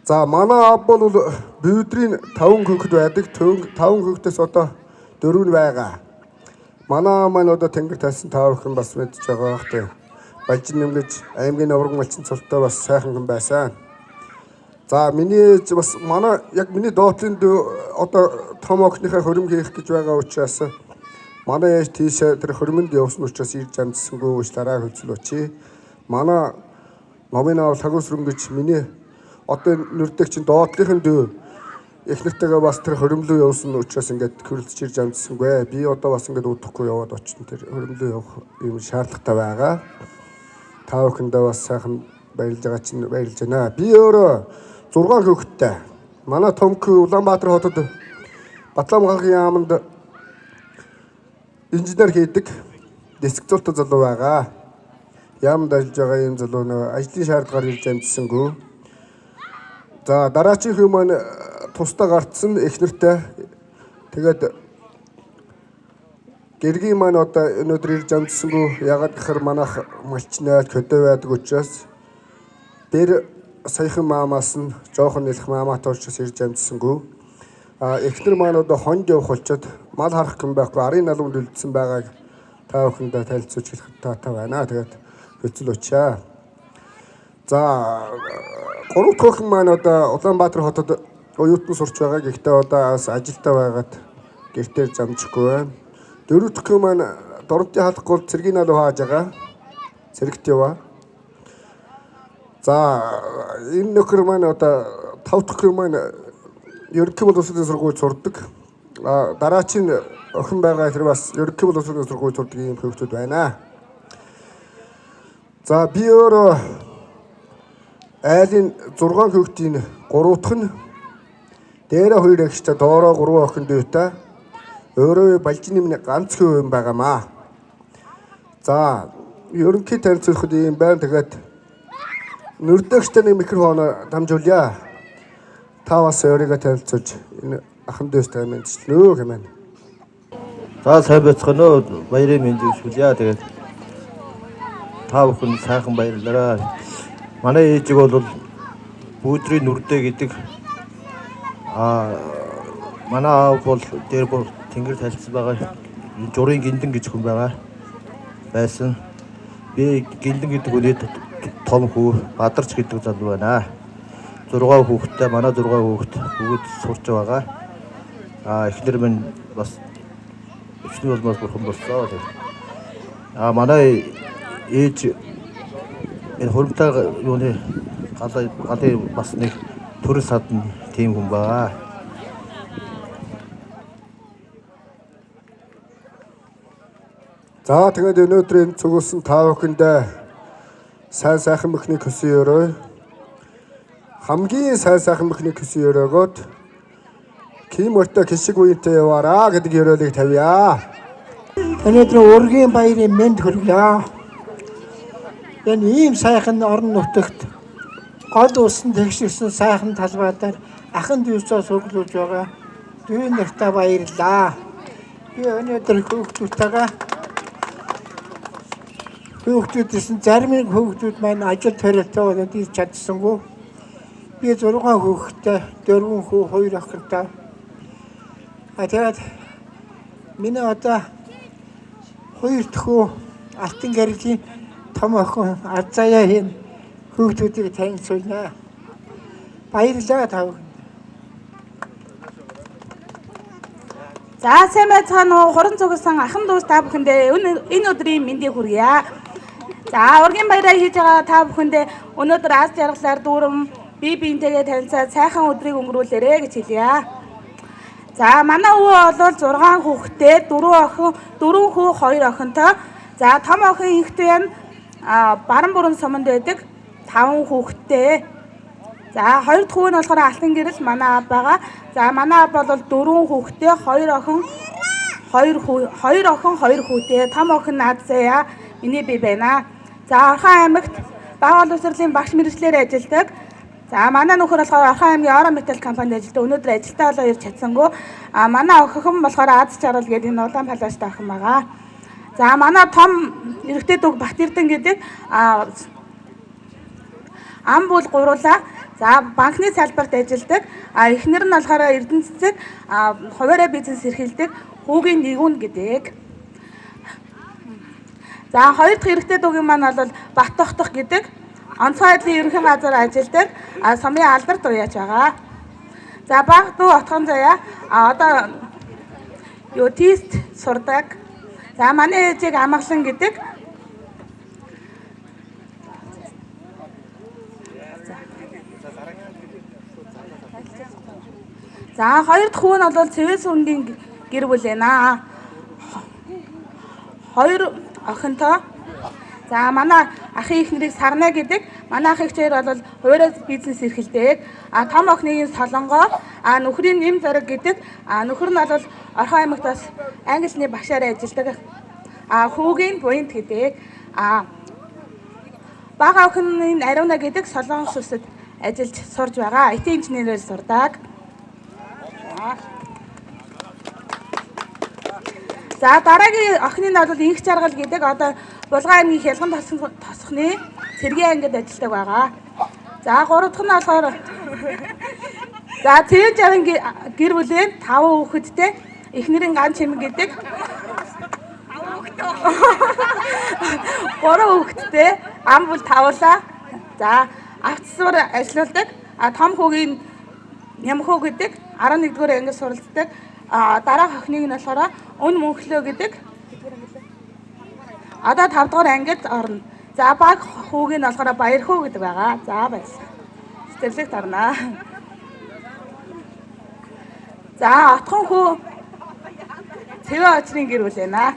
За манай аав бол бөөдрийн 5 хүүхэд байдаг. 5 хүүхдээс одоо 4 нь байгаа. Манай маань одоо тэнгэр тайлсан та бүхэн бас мэдж байгаа бах тий. Балжин нэмгэж аймгийн оврог малчин цолтой бас сайхан хүн байсан. За миний ээж бас манай яг миний доотлын одоо том охиныхаа хөрөм хийх гэж байгаа учраас манай ээж тийшээ тэр хөрөмөнд явсан учраас ирж амжсангүй уучлаарай хөлцөл очие. Манай номын аав Лагусрэн гэж миний одоо нүрдэг чинь доотлынхын дүү их нэртэйгээ бас тэр хөрөмлөө явсан учраас ингээд хөрөлдөж ирж амжсангүй. Би одоо бас ингээд удахгүй яваад очсон тэр хөрөмлөө явах юм шаардлагатай байгаа. Та бүхэндээ бас сайхан баярлж байгаа чинь баярлж байна. Би өөрөө 6 хүүхэдтэй. Манай томк Улаанбаатар хотод Батлам гаргийн яаманд инженер хийдэг диск зуртай залуу байгаа. Яамд ажиллаж байгаа юм залуу нөө ажлын шаардлагаар ирж амжсангүй. За дараагийн хүү маань тусдаа гарцсан их нэртэй. Тэгээд гэргийн маань одоо өнөөдөр ирж амжсангүй. Ягаад гэхээр манайх малчнаа хөдөө байдаг учраас тэр саяхан маамаас нь жоохон нэлэх маамаатай учраас ирж амжсангүй. А эхнэр маань одоо хонд явах болчоод мал харах юм байхгүй арын налуунд үлдсэн байгааг та бүхэндээ танилцуулж хэлэхэд таатай байна. Тэгээд хөцөл учаа. За гурав дахь охин маань одоо Улаанбаатар хотод оюутан сурч байгаа. Гэхдээ одоо бас ажилдаа байгаад гэртээ замжихгүй байна. Дөрөв дэх хүн маань Дорнотын халах гол цэргийн налуу хааж байгаа. Цэрэгт яваа. За энэ нөхөр маань одоо тав дахь хүн маань ерөнхий боловсролын сургуульд сурдаг. А дараачин охин байгаа тэр бас ерөнхий боловсролын сургуульд сурдаг ийм хүүхдүүд байна. За би өөрөө айлын 6 хүүхдийн 3 дахь нь дээрээ 2 эгчтэй доороо 3 охин дүүтэй. Өөрөө Балжин нэмний ганц хүү юм байгаамаа. За Ерөнхий танилцуулахад ийм байна. Тэгээд нүрдэгчтэй нэг микрофон дамжуулъя. Та бас өөрийгөө танилцуулж энэ ахан дүүстэй мэдчлэнэ хэмээн. За сайн байцгаана уу? Баярын мэндийг хүлье. Тэгээд та бүхэн сайхан баярлалаа. Манай ээжиг бол Бүүдрийн нүрдэ гэдэг манай аав бол дээр бүр тэнгэр талцсан байгаа. Журын гиндэн гэж хүн байгаа байсан. Би гиндэн гэдэг хүний том хүү Бадарч гэдэг залуу байна. 6 хүүхэдтэй, манай 6 хүүхэд бүгд сурч байгаа. Эхнэр минь бас өчнө болмоос бурхан болсон. Манай ээж энэ хуримтай юуны галын бас нэг төрөл садан тийм хүн байгаа. За тэгээд өнөөдөр энэ цугласан та бүхэндээ сайн сайхан бүхнийг хүсэн өрөө. Хамгийн сайн сайхан бүхнийг хүсэн өрөөгөөд ким өртөө кишиг үеинтэй яваараа гэдэг өрөөлийг тавья. Өнөөдөр ургийн баярын мэнд хүргье. Энэ ийм сайхан орон нутагт гол усан тэгшэрсэн сайхан талбайдаар ахан дүүсээ цуглуулж байгаа дүү нартаа баярлаа. Би өнөөдөр хүүхдүүдтэйгээ хүүхдүүдсэн зарим нэг хүүхдүүд маань ажил төрөлтэй болоод ирж чадсангүй. Би 6 хүүхэдтэй, 4 хүү, 2 охинтой. Тэгээд миний одоо 2 дахь хүү Алтан гэрлийн том охин Азаяа хин хүүхдүүдийг танилцуулна. Баярлалаа та бүхэнд. За сайн байцгаана уу? Хуран цугсан ахан дүүс та бүхэндээ энэ өдрийн мэндийг хүргье. За ургийн баяраа хийж байгаа та бүхэндээ өнөөдөр аз жаргалаар дүүрэн бие биентэйгээ танилцаад сайхан өдрийг өнгөрүүлээрэ гэж хэлье. За манай өвөө бол 6 хүүхэдтэй, 4 охин, 4 хүү, 2 охинтой. За том охин инхтэн баран бүрэн суманд байдаг 5 хүүхэдтэй. За хоёр дахь хүү нь болохоор Алтан гэрэл манай аав байгаа. За манай аав бол 4 хүүхэдтэй, 2 охин, 2 хүү, 2 охин, 2 хүүтэй. Том охин Наадзая миний бие байна. За Орхон аймагт баг боловсролын багш мэргэжлээр ажилладаг. За манай нөхөр болохоор Орхон аймгийн Орон метал компанид ажилладаг. Өнөөдөр ажилдаа болоо ирж чадсангүй. А манай охин болохоор Аз жаргал гэдэг энэ улаан палааштай охин байгаа. За манай том эрэгтэй дүү Бат Эрдэн гэдэг ам бүл гуруулаа. За банкны салбарт ажилладаг. А эхнэр нь болохоор Эрдэнэ цэцэг хуваарай бизнес эрхэлдэг. Хүүгийн нэгүн гэдэг. За хоёр дахь эрэгтэй дүүгийн маань бол Бат Тогтох гэдэг. Онцгой байдлын ерөнхий газар ажилладаг. А сумын алдар дуяач байгаа. За баг дүү Отгон заяа. А одоо юу тест сурдаг. За манай ээжийг Амгалан гэдэг. За хоёр дахь хүү нь бол Цэвэс үнгийн гэр бүл байна. Хоёр охинтой. За манай ахын их нэрийг Сарна гэдэг. Манай ах эгчээр бол хуваарай бизнес эрхэлдэг. А том охиныг Солонгоо, а нөхрийн Нэм Зориг гэдэг. А нөхөр нь бол Орхон аймагт бас англи хэлний багшаар ажилладаг. А хүүгийн Буянт гэдэг. А бага охины Ариуна гэдэг Солонгос улсад ажиллаж сурж байгаа. IT инженерээр сурдаг. За дараагийн охины нь бол Инх Жаргал гэдэг одоо Булган аймгийн Хялган тосхны цэргийн ангид ажилладаг байгаа. За гурав дахь нь болохоор за Цэвэн жарган гэр бүлийн 5 хүүхэдтэй эхнэрийн Ган Чимэг гэдэг. 3 хүүхэдтэй ам бүл тавлаа. За авцсуур ажилладаг. А том хүүгийн Нямхөө гэдэг 11-р ангид суралцдаг. А дараах охиныг нь болохоор Өн Мөнхлөө гэдэг. Одоо 5 дугаар ангид орно. За баг хүүг нь болохоор Баярхүү гэдэг байгаа. За баярлалаа. Цэцэрлэгт орно. За отхон хүү Цэвэн очрын гэр бүл байна.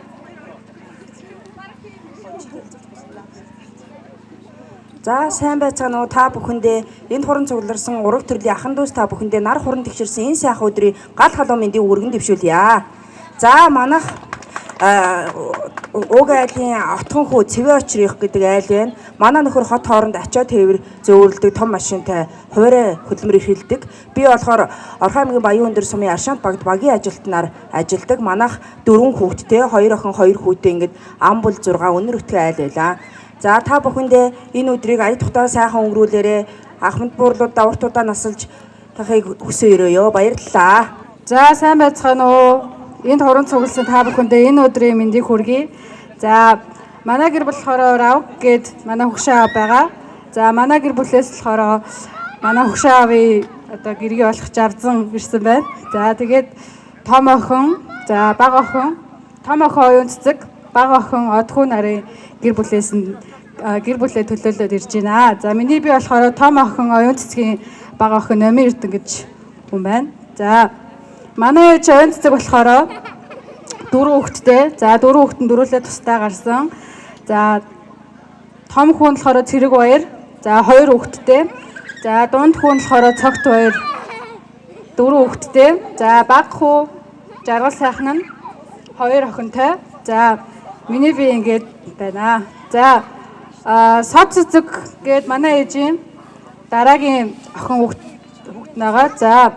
За сайн байцгаана уу та бүхэндээ энэ хуран цугларсан ураг төрлийн ахан дүүс та бүхэндээ нар хуран тэгшэрсэн энэ сайхан өдрийн гал халуун мэндийг өргөн дэвшүүлье. За манайх Уг айлын отхон хүү Цэвэн очрих гэдэг айл байна. Манай нөхөр хот хооронд ачаа тээвэр зөөвөрлөдөг том машинтай хуваарай хөдөлмөр эрхэлдэг. Би болохоор Орхон аймгийн Баян өндөр сумын Аршаант багт багийн ажилтнаар ажилладаг. Манайх 4 хүүхэдтэй, 2 охин 2 хүүтэй ингээд ам бол 6 өнөр өтгөн айл байлаа. За та бүхэндээ энэ өдрийг ая тухтаа сайхан өнгөрүүлээрэ. Ахмад буурлуудаа урт удаа насалж тахыг хүсэн өрөөё. Баярлалаа. За сайн байцгаана уу? Энд хорон цугласан та бүхэндээ энэ өдрийн мэндийг хүргэе. За манай гэр болохоор Равг гээд манай хөгшин аав байгаа. За манай гэр бүлээс болохоор манай хөгшин аавын одоо гэргий болох жавзан ирсэн байна. За тэгээд том охин, за бага охин, том охин оюун цэцэг, бага охин одхуу нарын гэр бүлээс нь гэр бүлээ төлөөлөөд ирж байна. За миний би болохоор том охин оюун цэцгийн бага охин Номин Эрдэн гэж хүн байна. За манай ээж оюун цэцэг болохоор 4 хүүхэдтэй. За 4 хүүхэд нь дөрвөлээ тусдаа гарсан. За том хүн болохоор Цэрэг баяр. За 2 хүүхэдтэй. За дунд хүн болохоор Цогт баяр. 4 хүүхэдтэй. За бага хүү Жаргал сайхан нь 2 охинтой. За миний би ингээд байна. За сод цэцэг гээд манай ээжийн дараагийн охин хүүхэд байгаа. За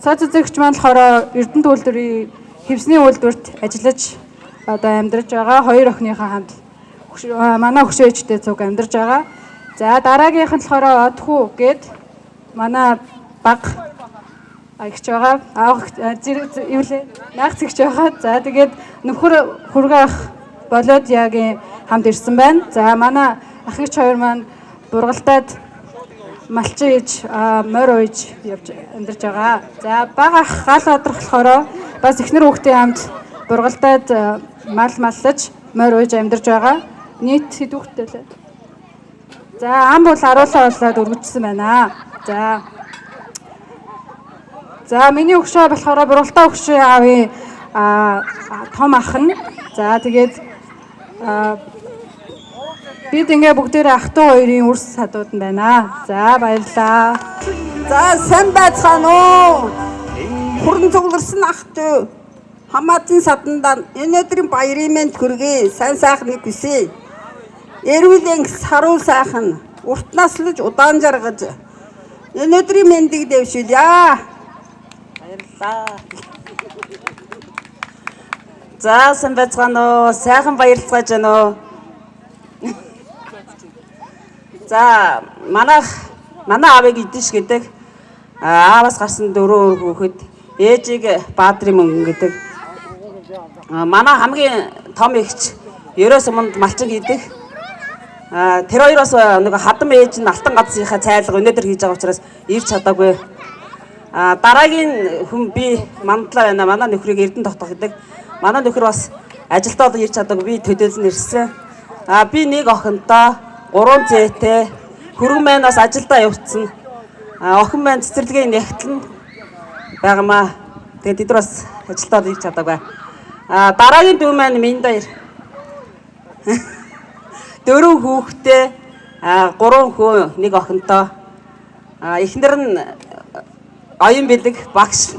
сод цэцэгч маань болохоор Эрдэнэт үйлдвэрийн хевсний үйлдвэрт ажиллаж одоо амьдарч байгаа. 2 охиныхоо хамт манай хөшөө ээжтэй цуг амьдарч байгаа. За дараагийнх нь болохоор Одхүү гээд манай баг эгч байгаа. Аав зэрэг юу лээ? Наагц эгч байгаа. За тэгээд нөхөр хөргөө ах болоод ягийн хамт ирсэн байна. За манай ах эгч хоёр маань бургалтад малчин ээж морь ууж явж амьдарч байгаа. За бага ах гал одрох болохоор бас эхнэр хүүхдийн хамт бургалтад мал маллаж морь ууж амьдарч байгаа. Нийт хэд хүүхэдтэй лээ? За ам бол аруулаа болоод өргөжсөн байна. За миний өгшөө болохоор бургалтаа өгшөө аавын том ах нь. За тэгээд бид ингээ бүгдээрээ ах トゥ хоёрын үрс садууд нь байна. За баярлалаа. За сайн байцгаана уу? Хуран цугларсан ах トゥ хамаатын садандаа энэ өдрийн баярын мэнд хүргэе. Сайн сайхныг хүсье. Эрүүл энх саруул сайхан урт наслаж удаан жаргаж энэ өдрийн мэндийг дэвшүүлье. Баярлалаа. За сайн байцгаана уу? Сайхан баярлцгааж байна уу? За манай аавыг Идэш гэдэг, ааваас гарсан 4 хүүхэд, ээжийг Баадрын мөнгөн гэдэг. Манай хамгийн том эгч Ерөө суманд малчин хийдэг. Тэр хоёроос нэг хадам ээж нь алтан газрынхаа цайлга өнөөдөр хийж байгаа учраас ирж чадаагүй. Дараагийн хүн би мандлаа байна. Манай нөхрийг Эрдэнэ тогтоох гэдэг. Манай нөхөр бас ажилдаа бол ирж чадаагүй. Би төлөөлөн ирсэн. Би нэг охинтой, 3 зээтэй, хөргөн маань бас ажилдаа явцсан. Охин маань цэцэрлэгийн нягтлан байгаамаа. Тэгээд тэд нар бас ажилдаа бол ирж чадаагүй. Дараагийн дүү маань Миндаяр. 4 хүүхэдтэй, 3 хүү, 1 охинтой. Эхнэр нь оюун бэлэг багш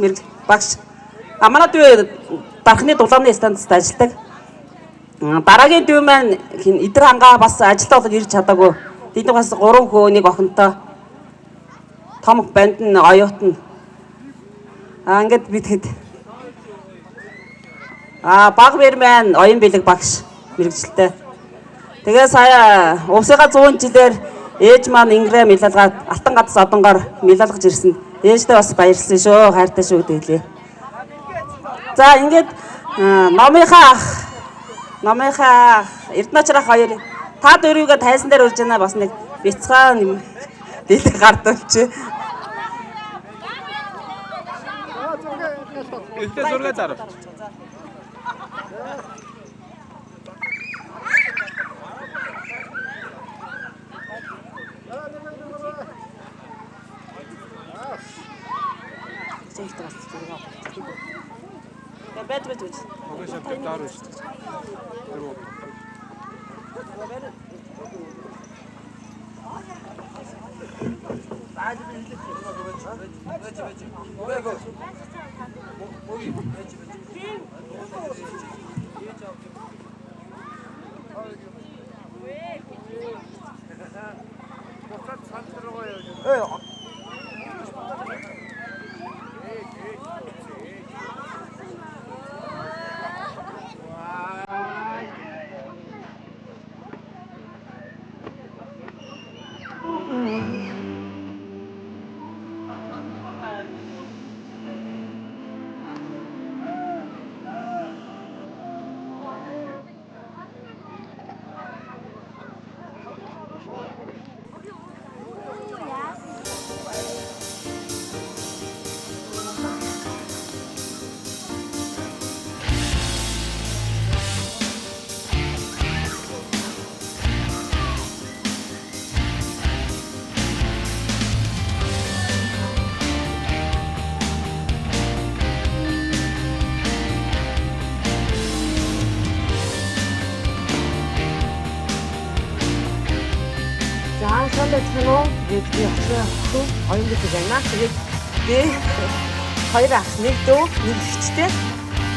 багш. Манай дүү дархны дулааны станцад ажилладаг. Дараагийн дүү маань Идэр хангаа бас ажилдаа бол ирж чадаагүй. Тэдний бас 3 хүү, 1 охинтой. Том банд нь оюутан. Ингээд бид хэд. Баг бэр маань оюун бэлэг багш мэрэгчлээ. Тэгээ сая увсыгаа 100 жилээр ээж маань Ингрэ мэлалгаад алтан гац одонгоор мэлалгаж ирсэн. Ээжтэй бас баярлсан шүү, хайртай шүү гэдэг хэлье. За ингээд номынхаа ах, Эрдэнэчрах хоёр та дөрвийгээ тайзан дээр урьж байна, бас нэг бяцхан юм дэлэг гардуулчих. Ихтэй зураг зарав. Бэт бэт бэт. За сайн байцгаана уу? Тэгээд би очроо охин оюун гэдэг байна. Тэгээд би хоёр ах, нэг дүү, нэг эгчтэй.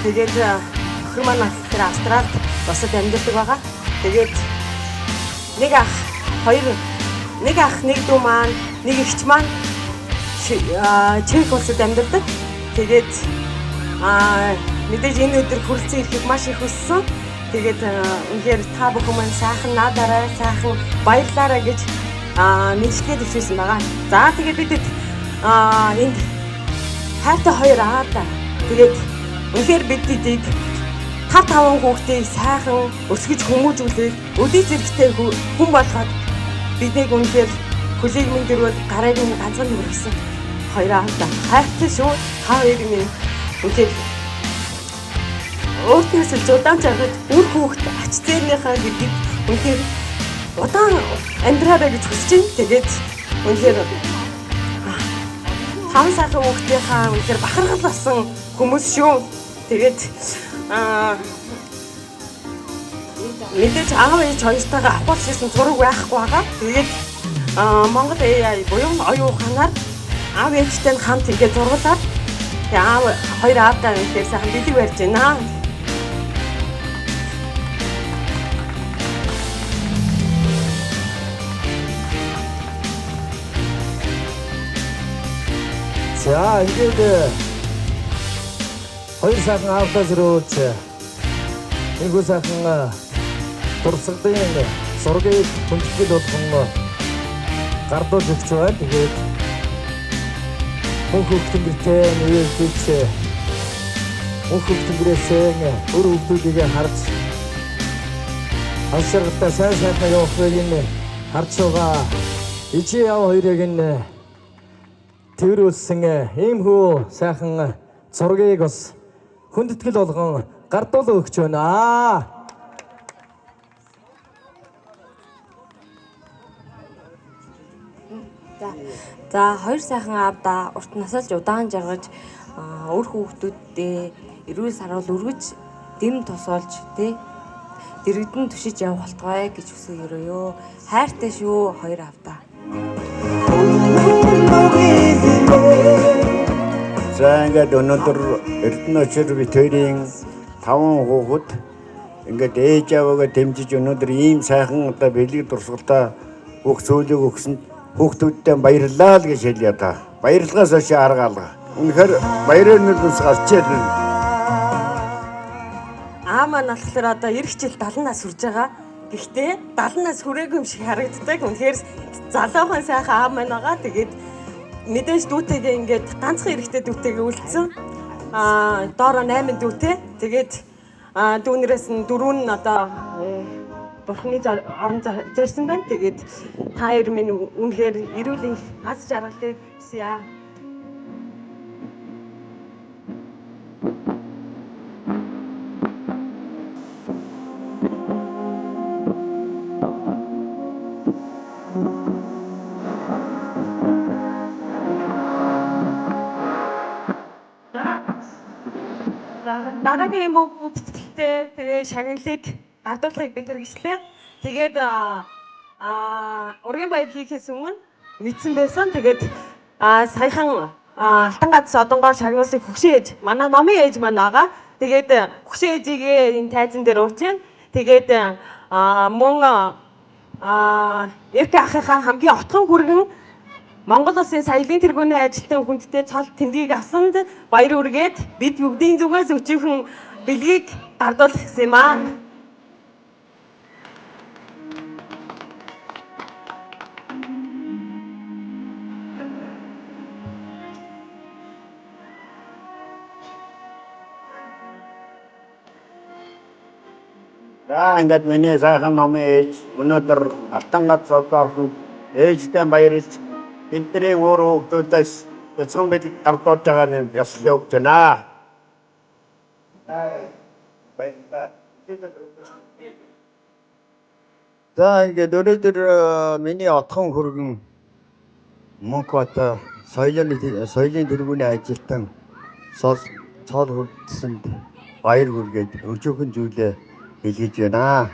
Тэгээд охин маань болохоор Австралид босод амьдардаг байгаа. Тэгээд нэг ах, хоёр нэг ах, нэг дүү маань, нэг эгч маань Чех улсад амьдардаг. Тэгээд мэдээж энэ өдөр хүрэлцэн ирэхийг маш их хүссэн. Тэгээд үнэхээр та бүхэн маань сайхан наадаарай, сайхан баярлаарай гэж мэдлэгээ төвшөөсөн байгаа. За тэгээд бидэд энд хайртай хоёр аавда. Тэгээд үнэхээр бидэдийг 5 хүүхдийг сайхан өсгөж хүмүүжүүлээд өдий зэрэгтэй хүн болгоод биднийг үнэхээр хөлийг минь дөрвөл гарыг минь ганцхан хүргэсэн хоёр аавда. Хайртай шүү. Та хоёрыг минь үнэхээр өөртөөс л зудаан жаргаж үр хүүхд ач зээрнийхаа гэдгийг үнэхээр удаан амьдраарай гэж хүсэж байна. Тэгээд үнэхээр 5 сайхан хүүхдийнхаа үнэхээр бахархал болсон хүмүүс шүү. Тэгээд мэдээж аав ээж хоёртойгоо авахулж хийсэн зураг байхгүй байгаа. Тэгээд Монгол AI буюу оюун ухаанаар аав ээжтэй нь хамт ингээд зургалаад тэгээд аав хоёр аавдаа үнэхээр сайхан бэлэг барьж байна. За ингээд хоёр сайхан аавдаа зөрөөж энэхүү сайхан дурсгалын зургийг хүндэтгэл болгон гардуулж өгч байна. Тэгээд мөнх хөвгтөнгөртэй нэрэлдэж мөнх хөвгтөнгөрөөсөө өр хөвгтүүдийг харж алшаргатай сайн сайхан явахыг нь харж байгаа. Ичи яв хоёрыг нь тэрүүлсэн иймхүү сайхан зургийг бас хүндэтгэл болгон гардуулан өгч байна. За хоёр сайхан аавда урт насалж удаан жаргаж үр хүүхдүүддээ эрүүл саруул өргөж дэм тусуулж тий дэрэгдэн түшиж явах болтугай гэж хүсэн өрөөё. Хайртай шүү хоёр аавда. За ингээд өнөөдөр Эрдэнэ очир бит хоёрын 5 хүүхэд ингээд ээж аваагаа дэмжиж өнөөдөр ийм сайхан одоо бэлэг дурсгалаа бүх зүйлийг өгсөн хүүхдүүдтэй баярлалаа л гэж хэлье та. Баярлагаас хойш арга алга. Үнэхээр баяраар нүднээс гарч ирнэ. Аа маань болохоор одоо эх жил 70 нас хүрж байгаа. Гэхдээ 70 нас хүрээгүй юм шиг харагддаг. Үнэхээр залуухан сайхан аав маань байгаа. Тэгээд мэдээж дүүтэйгээ ингээд ганцхан эрэгтэй дүүтэйгээ үлдсэн. Доороо 8 дүүтэй. Тэгээд дүүнэрээс нь 4 нь одоо бурхны орон зорьсон байна. Тэгээд та хоёр минь үнэхээр эрүүл аз жаргалыг хүсье. Дараагийн хүмүүстэлтэй тэгээ шагналыг гардуулахыг бид хэрэгслээ. Тэгээд ургийн баяр хийхээс өмнө мэдсэн байсан. Тэгээд саяхан Алтан гац одонгоор шагнуулыг хөгшин ээж манай номын ээж маань байгаа. Тэгээд хөгшин ээжигээ энэ тайзан дээр уучна. Тэгээд мөн Эрк ахынхаа хамгийн отхон хүргэн Монгол Улсын соёлын тэргүүний ажилтан хүндтэй цол тэмдгийг авсанд баяр үргээд бид бүгдийн зүгээс өчүүхэн бэлгийг гардуулах гэсэн юм аа. За, ингээд миний сайхан номын ээж өнөөдөр Алтан гац орсон ээжтэй баярлж бидний өөр хүүхдүүдээс бяцхан бэлэг гардуулж байгаа нь ёслол өгч байна. Баярлалаа. За, ингээд өнөөдөр миний отхон хөргөн Мөнхбат соёлын тэргүүний ажилтан цол хүрдсэнд баяр хүргээд өчүүхэн зүйлээ бэлгэж байна.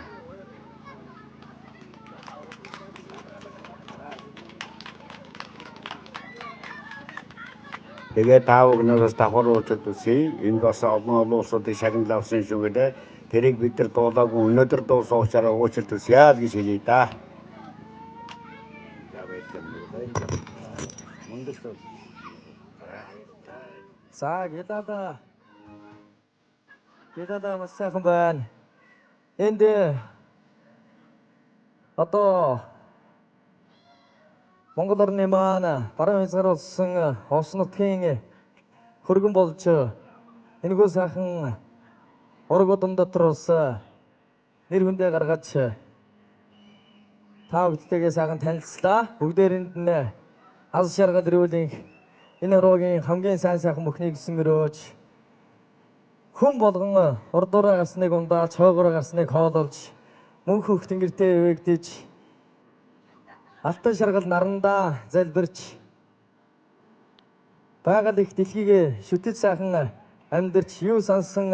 Тэгээд та бүхнээс давхар уучлалт хүсье. Энд бас олон олон улсуудын шагнал авсан шүү гэдэг. Тэрийг бид нар дуулаагүй, өнөөдөр дуусан учраас уучлалт хүсье л гэж хэлье да. За, Гелада. Гелада, маш сайхан байна. Энд одоо Монгол орны маань баруун хязгаар болсон улс нутгийн хөргөн болж энэхүү сайхан ураг удам дотор бас нэр хүндээ гаргаж та бүдтэйгээ сайхан танилцлаа. Бүгдээрэнд нь аз жаргал эрүүл энэ хорвоогийн хамгийн сайн сайхан бүхнийг хүсэн өрөөж, хүн болгон урдуураа гарсныг ундаа, цоогоороо гарсныг хоололж, мөнх хөх тэнгэртээ ивэгдэж, алтан шаргал нарандаа залбирч, байгаль их дэлхийгээ шүтэж сайхан амьдарч, юу сансан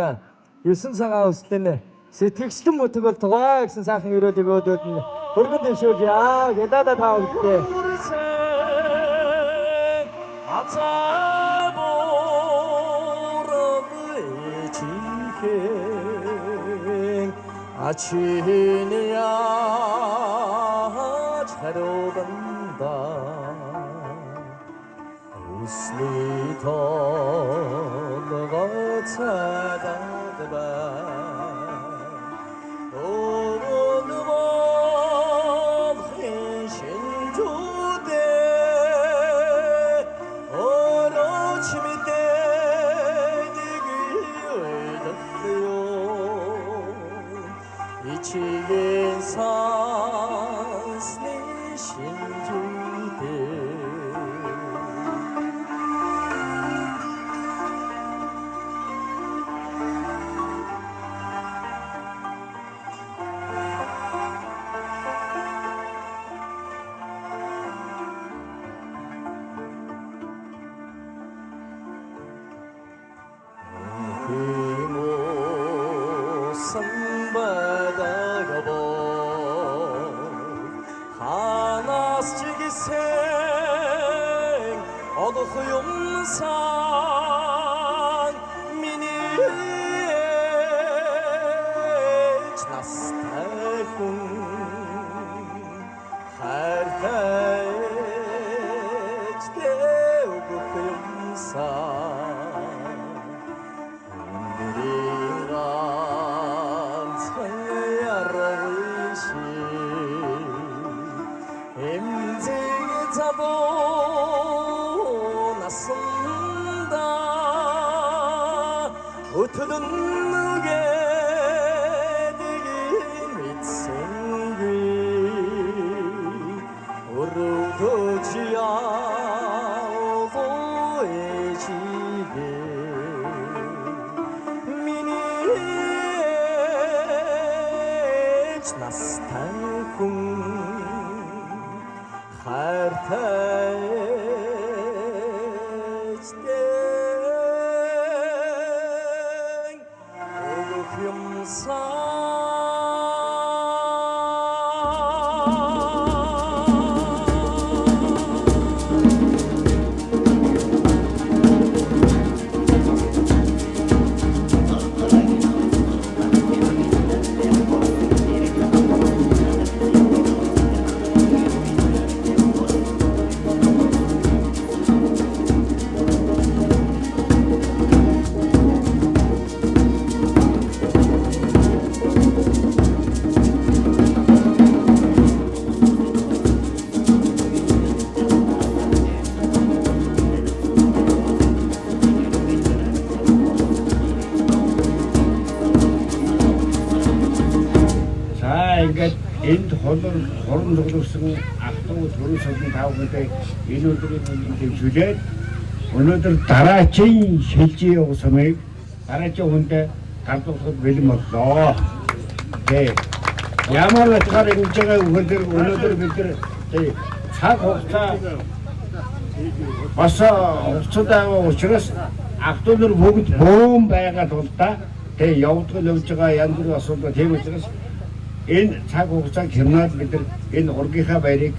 9 цагаан өслөн сэтгэгчлэн мөтөг болтугай гэсэн сайхан өрөөлийг өөдөөд нь өргөн дэвшүүлье. Гялада та бүхэндээ. 아침이야 차려간다 웃음이 더 찾아들어 이치긴 산스니 신주대 олох юмсан миний ээж настай хүн хайртай ээжтэй өгөх юмсан өндрийн ганцхан яргал шиг эмзэг залуу насанда өтөлн гэдгийг мэдсэнгүй өрөвдөж явуу ээжигээ миний ээж настай хүн хайртай ээжтэй өгөх юмсан. Хуран цуглуулсан ах トゥ төрийн содон та бүхэндээ энэ өдрийн мэндийг дэвшүүлээд өнөөдөр дараачийн шилжиж явах сумыг дараачийн хүндээ гардуулахад бэлэн боллоо. Тэ. Ямар утгаар ингэж байгаа үгээр өнөөдөр бид нар цаг хугацаа бас хугацаатай байгаа учраас ах トゥ нар бүгд бөөн байгаа тул та тэ явдгал явж байгаа янз бүрийн асуудал тийм учраас энэ цаг хугацааг хэмнээд бид нар энэ ургийнхаа баярыг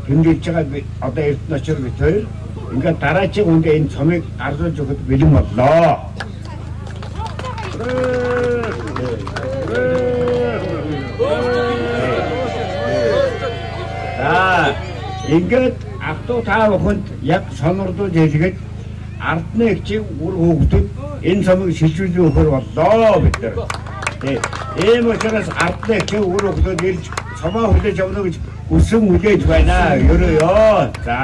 тэмдэглэж байгаа одоо Эрдэнэ очир бит хоёр ингээд дараачийн хүндээ энэ цомыг гарлуулж өгөхөд бэлэн боллоо. За ингээд ах トゥ та бүхэнд яг сонордуулж хэлгээд ардны эгчийн үр хүүхдүүд энэ цомыг шилжүүлж өгөхөр боллоо бид нар. Ийм учраас ардны эгчийн үр хүүхдүүд ирж цомоо хүлээж авна гэж хүсэн хүлээж байна. Ерөөё. За.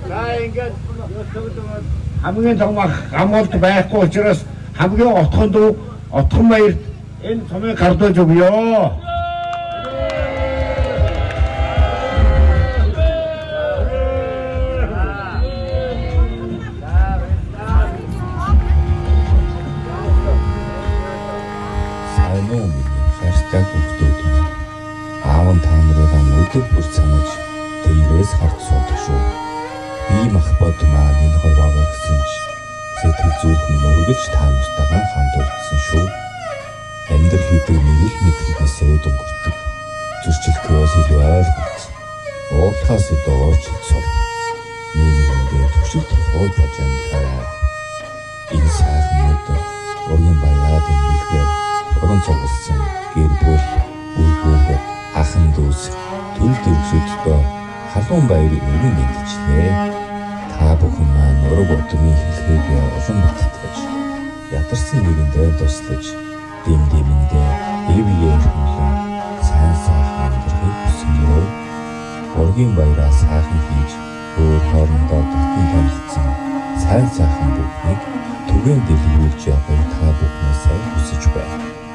За ингээд хамгийн том гамалт байхгүй учраас хамгийн отхон дүү отхон баярт энэ цомыг гардуулж өгье. Сайн уу миний хайртай хүүхдүүд минь. Аав нь та нарыгаа өдөр бүр санаж тэнгэрээс харж суудаг шүү. Би мах бод маань энэ хорвоогоо гэсэн ч сэтгэл зүрх минь үргэлж та нартайгаа хамт үлдсэн шүү. Амьдрал гэдэг нэг л мэтгэхээсээ өнгөрдөг. Зөрчилдөхөөс илүү ойлголц, уурлахаас илүү уучлалт сур. Нэг нэгэндээ төгшил толгой болж амьдраарай. Энэ сайхан өдөр ургийн баяраа тэмдэглэхээр уран цугласан гэр бүл, үр хүүхэд, ахын дүүс, төрөл төрөсөддөө халуун баярыг өргөн мэдчихлээ. Та бүхэн маань ураг удмын хэлхийг улам баттгаж, ядарсан нэгэндээ туслаж, дэм дэмэндээ дэвээ хүлэн сайн сайхан амьдрахыг хүсэн өрөө. Ургийн баяраа сайхан хийж, өөр хоорондоо дотн танилцсан сайн сайхан бүхнийг түгээн дэлгэрүүлж явахыг та бүхнээсээ хүсэж байна.